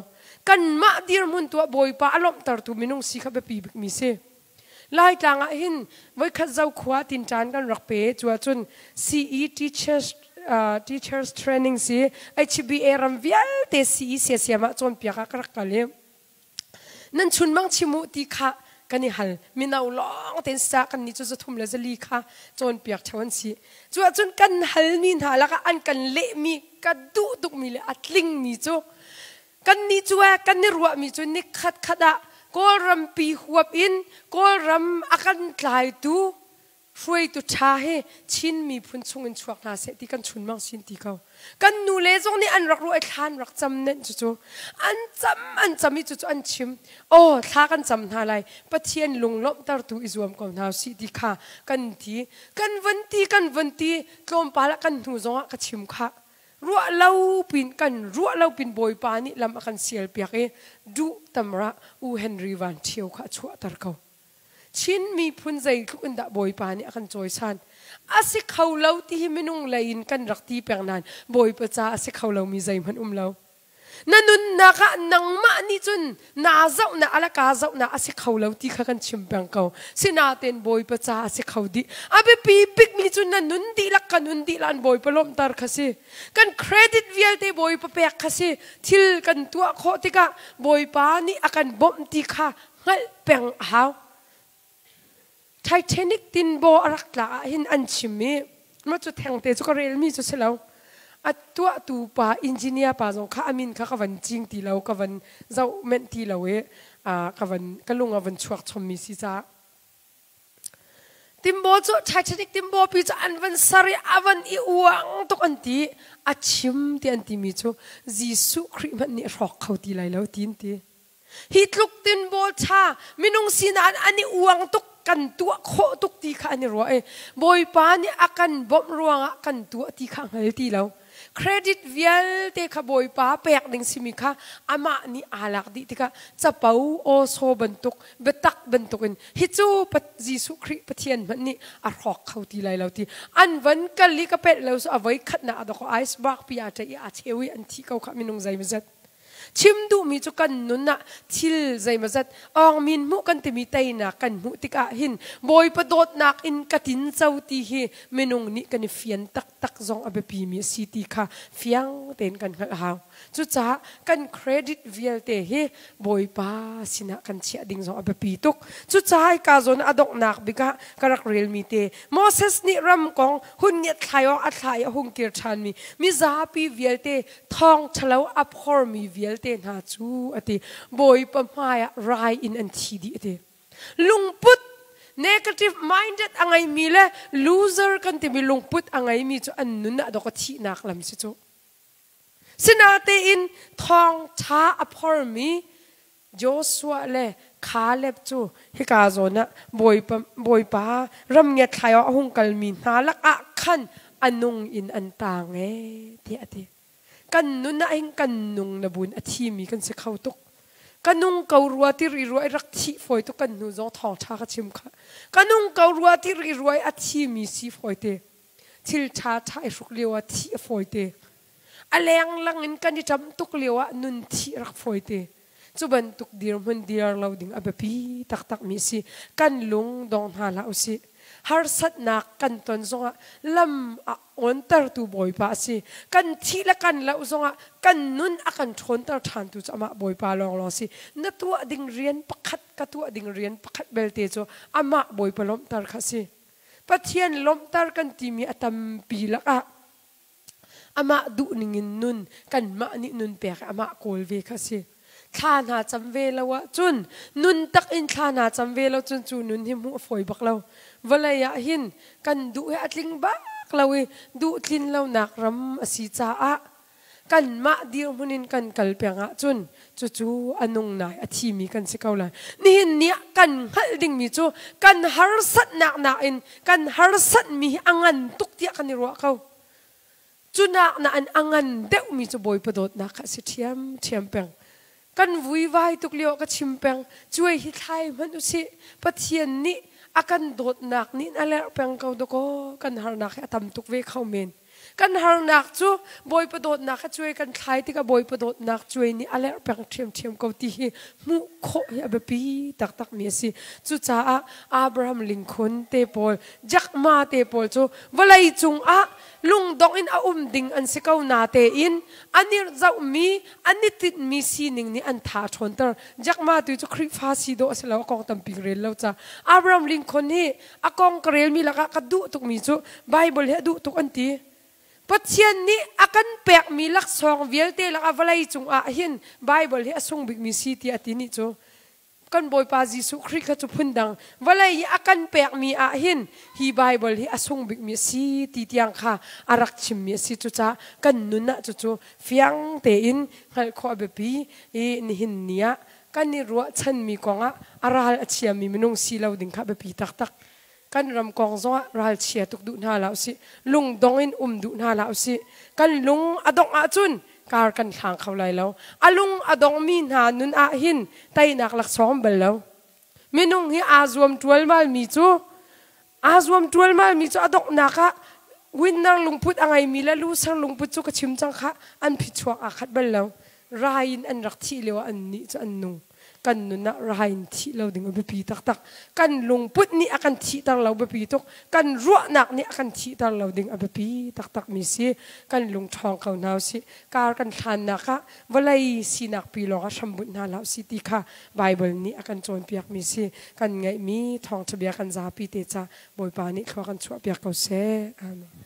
Kanmah dirhmun tuah Bawipa a lawmhtertu minung si kha biapi bikmi si. Laitlang ah hin voikhat Zokhua tinṭan kan rak pe. Cu ahcun CE teachers teachers training si HBA ram vialte CE siasiam ah cawnpiak ah ka rak kal i nan chunmang chim u ti kha kan i hal. Mino lawng tein sa kan nih cu zathum le zali kha cawnpiak ṭheo an si. Cu ahcun kan halmi hna lakah an kan lehmi ka duh tukmi le a tlingmi cu Kannih cu kan i ruahmi cu nikhat khat ah Kawlrampi huap in Kawlram a kan tlaitu hruaitu ṭha hi Chin miphun chungin chuak hna seh ti kan chunmang sin ti ko. Kan nule zong nih an rak ruah i thla an rak cam nenh cucu. An cam an cam i cucu an chim. Aw thla kan cam hna lai. Pathian lunglawmhtertu i zuam ko hna usih ti kha kan ti. Kan vun ti kan vun ti tlawmpal ah kan hnu zongah ka chim khah. Ruah lo pin kan ruah lo pin Bawipa nih lam a kan sial piak i duh tamrah U Henry Van Ṭhio kha a chuahter ko. Chin miphun zeitluk in dah Bawipa nih a kan cawisan. A si kho lo ti hi minung lei in kan rak ti peng nain Bawipa ca a si kho lomi zeihmanh um lo. Na nunnak ah nangmah nih cun naa zohnak ala kaa zohnak a si kho lo ti kha kan chim peng ko. Sinain Bawipa ca a si kho dih. A biapi bikmi cu na nun dihlak ka nun dihlak an Bawipa lawmhter kha si. Kan credit vialte Bawipa pek kha si. Thil kan tuah khawh tikah Bawipa nih a kan bawmh ti kha hngalh peng a hau. Titanic tinbaw a rak tlak ah hin an chim i mah cu thengte cu ka relmi cu si lo. A tuahtu pa engineer pa zong kha a min kha ka van cing ti lo, ka van zoh menh ti lo i ka van ka lung a van chuak chommi si caah. Timbaw cu Titanic timbaw pi cu an van ser i a van i uang tuk an ti. A chim ti an timi cu Jesuh Khrih hmanh nih a hrawk kho ti lai lo ti an ti. Hi tluk tinbawl ṭha minung sinah an i uang tuk kan tuah khawh tuk ti kha an i ruah i Bawipa nih a kan bawmh ruangah kan tuah ti kha hngal ti lo. Credit vialte kha Bawipa pek ding simi kha amah nih aa lak dih tikah capo awsaw bantuk biatak bantukin hi cu Jesuh Khrih Pathian hmanh nih a hrawk kho ti lai lo ti an van kal i ka pelh lo cu a voi khatnak a dok iceberg pi aa ṭaih i aa cheu i an thi ko kha minung zeimawzat. Chim duhmi cu kan nun ah thil zeimawzat awngmin hmuh kan timi teinak kan hmuh tikah hin Bawipa dawtnak in ka tinco ti hi minung nih kan i fian taktak zong a biapimi a si ti kha fiang tein kan hngalh hau. Cucaah kan credit vialte hi Bawipa sinah kan chiah ding zong a biapi tuk. Cucaah hika zawn a donghnak bik ah ka rak relmi te Moses nih ram kong hun ngiatthlai awk a thla i a hung kir ṭhanmi mizapi vialte thawng ṭhalo a phormi vialte hna cu a ti. Bawipa hmaiah rai in an thi dih a ti. Lungput negative minded a ngeimi le loser kan timi lungput a ngeimi cu an nun ah dawk a thihnak lam si cu. Sinatein thawngṭha a phormi Joshua le Caleb cu hika zawn ah Bawipa, Bawipa ram ngiatthlai awk a hung kalmi hna lakah khan a nung in an taang ee tiah a ti. Kan nun ah hin kan nung na bun a thimi kan si kho tuk. Ka nung ko rua ti ri rua i rak thih fawi tuk kan hnu zong thawngṭha ka chim kha. Ka nung ko rua ti ri rua i a thimi si fawi te. Thil ṭha ṭha i hruk lio ah thih a fawi te. A lenglang in kan i ṭam tuk lio ah nun thih rak fawi te. Cu bantuk dirhmun dir lo ding a biapi taktakmi a si. Kan lung dong hna hlah usih. Harsatnak kan ton zongah lam a awntertu Bawipa a si. Kan thih le kan loh zongah kan nun a kan ṭhawnter ṭhantu cu amah Bawipa lawnglawng a si. Na tuah ding rian pakhat ka tuah ding rian pakhat belte cu amah Bawipa lawmhter kha a si. Pathian lawmhter kan timi a tampi lakah amah duhning in nun kanmah nih nun pek i amah kawl ve kha a si. Thla hna cam ve lo ahcun nun tak in thla hna cam ve lo cun cu nun hi hmuh a fawi bak lo. Vawlei ah hin kan duh hi a tling bak lo i duh tlin lonak ram a si caah kanmah dirhmun in kan kal peng ahcun cucu a nung nai a thimi kan si ko lai. Nihin ni ah kan hngalh dingmi cu kan harsatnak nakin kan harsatmi hi a ngan tuk tiah kan i ruah ko. Cunak nain a ngan deuhmi cu Bawipa dawtnak kha a si ṭhiamṭhiam peng. Kan vuivai tuk lio ah ka chim peng. Cuai hi thlai hmanh usih. Pathian nih a kan dawtnak nih a lerh peng ko dakaw kan harnak hi a tam tuk ve kho men. Kan harnak cu Bawipa dawtnak a cuai kan thlai tikah Bawipa dawtnak cuai nih a lerh peng ṭhiamṭhiam ko ti hi hmuh khawh hi a biapi taktakmi a si. Cucaah Abraham Lincoln te pawl, Jack Ma te pawl cu vawlei cungah lungdong in a um ding an si ko natein an i zohmi, an i tinhmi sining nih an tha a ṭhawnter. Jack Ma tu cu Khrihfa si dawh a si lo, a kong tampi rel lo ca. Abraham Lincoln hi a kong ka relmi lakah ka duh tukmi cu Bible hi a duh tuk an ti. Pathian nih a kan pekmi laksawng vialte lakah vawlei cungah hin Bible hi a sung bikmi si tiah a ti nih cu kan Bawipa Jesuh Khrih kha cu phundang vawlei i a kan pekmi ah hin hi Bible hi a sung bikmi a si ti tiang kha a rak chimmi a si. Cucaah kan nun ah cucu fiang tein hngalh khawh a biapi i nihin ni ah kan i ruahchanmi kongah a ral a chiami minung si lo ding kha biapi taktak. Kan ram kong zongah ralchia tuk duh hna hlah usih. Lungdong in um duh hna hlah usih. Kan lung a dongh ahcun kar kan hlang kho lai lo. A lung a dongmi hna nun ah hin teinak laksawng bal lo. Minung hi aa zuam ṭualmalmi cu aa zuam ṭualmalmi cu a donghnak ah winner lungput a ngeimi le loser lungput cu ka chim cang kha an phichuak aa khat bal lo. Rai in an rak thih lio ah annih cu an nung. Kan nun ah rai in thih lo ding a biapi taktak. Kan lungput nih a kan thihter lo biapi tuk. Kan ruahnak nih a kan thihter lo ding a biapi taktak mi si. Kan lung ṭhawng ko hna usih. Kar kan hlannak ah vawlei sinak pi lawng ah hrambunh hna hlah usih ti kha Bible nih a kan cawnpiak mi si. Kan ngaihmi thawngṭha bia kan zapi te ca Bawipa nih thlua kan chuahpiak ko seh. Amen.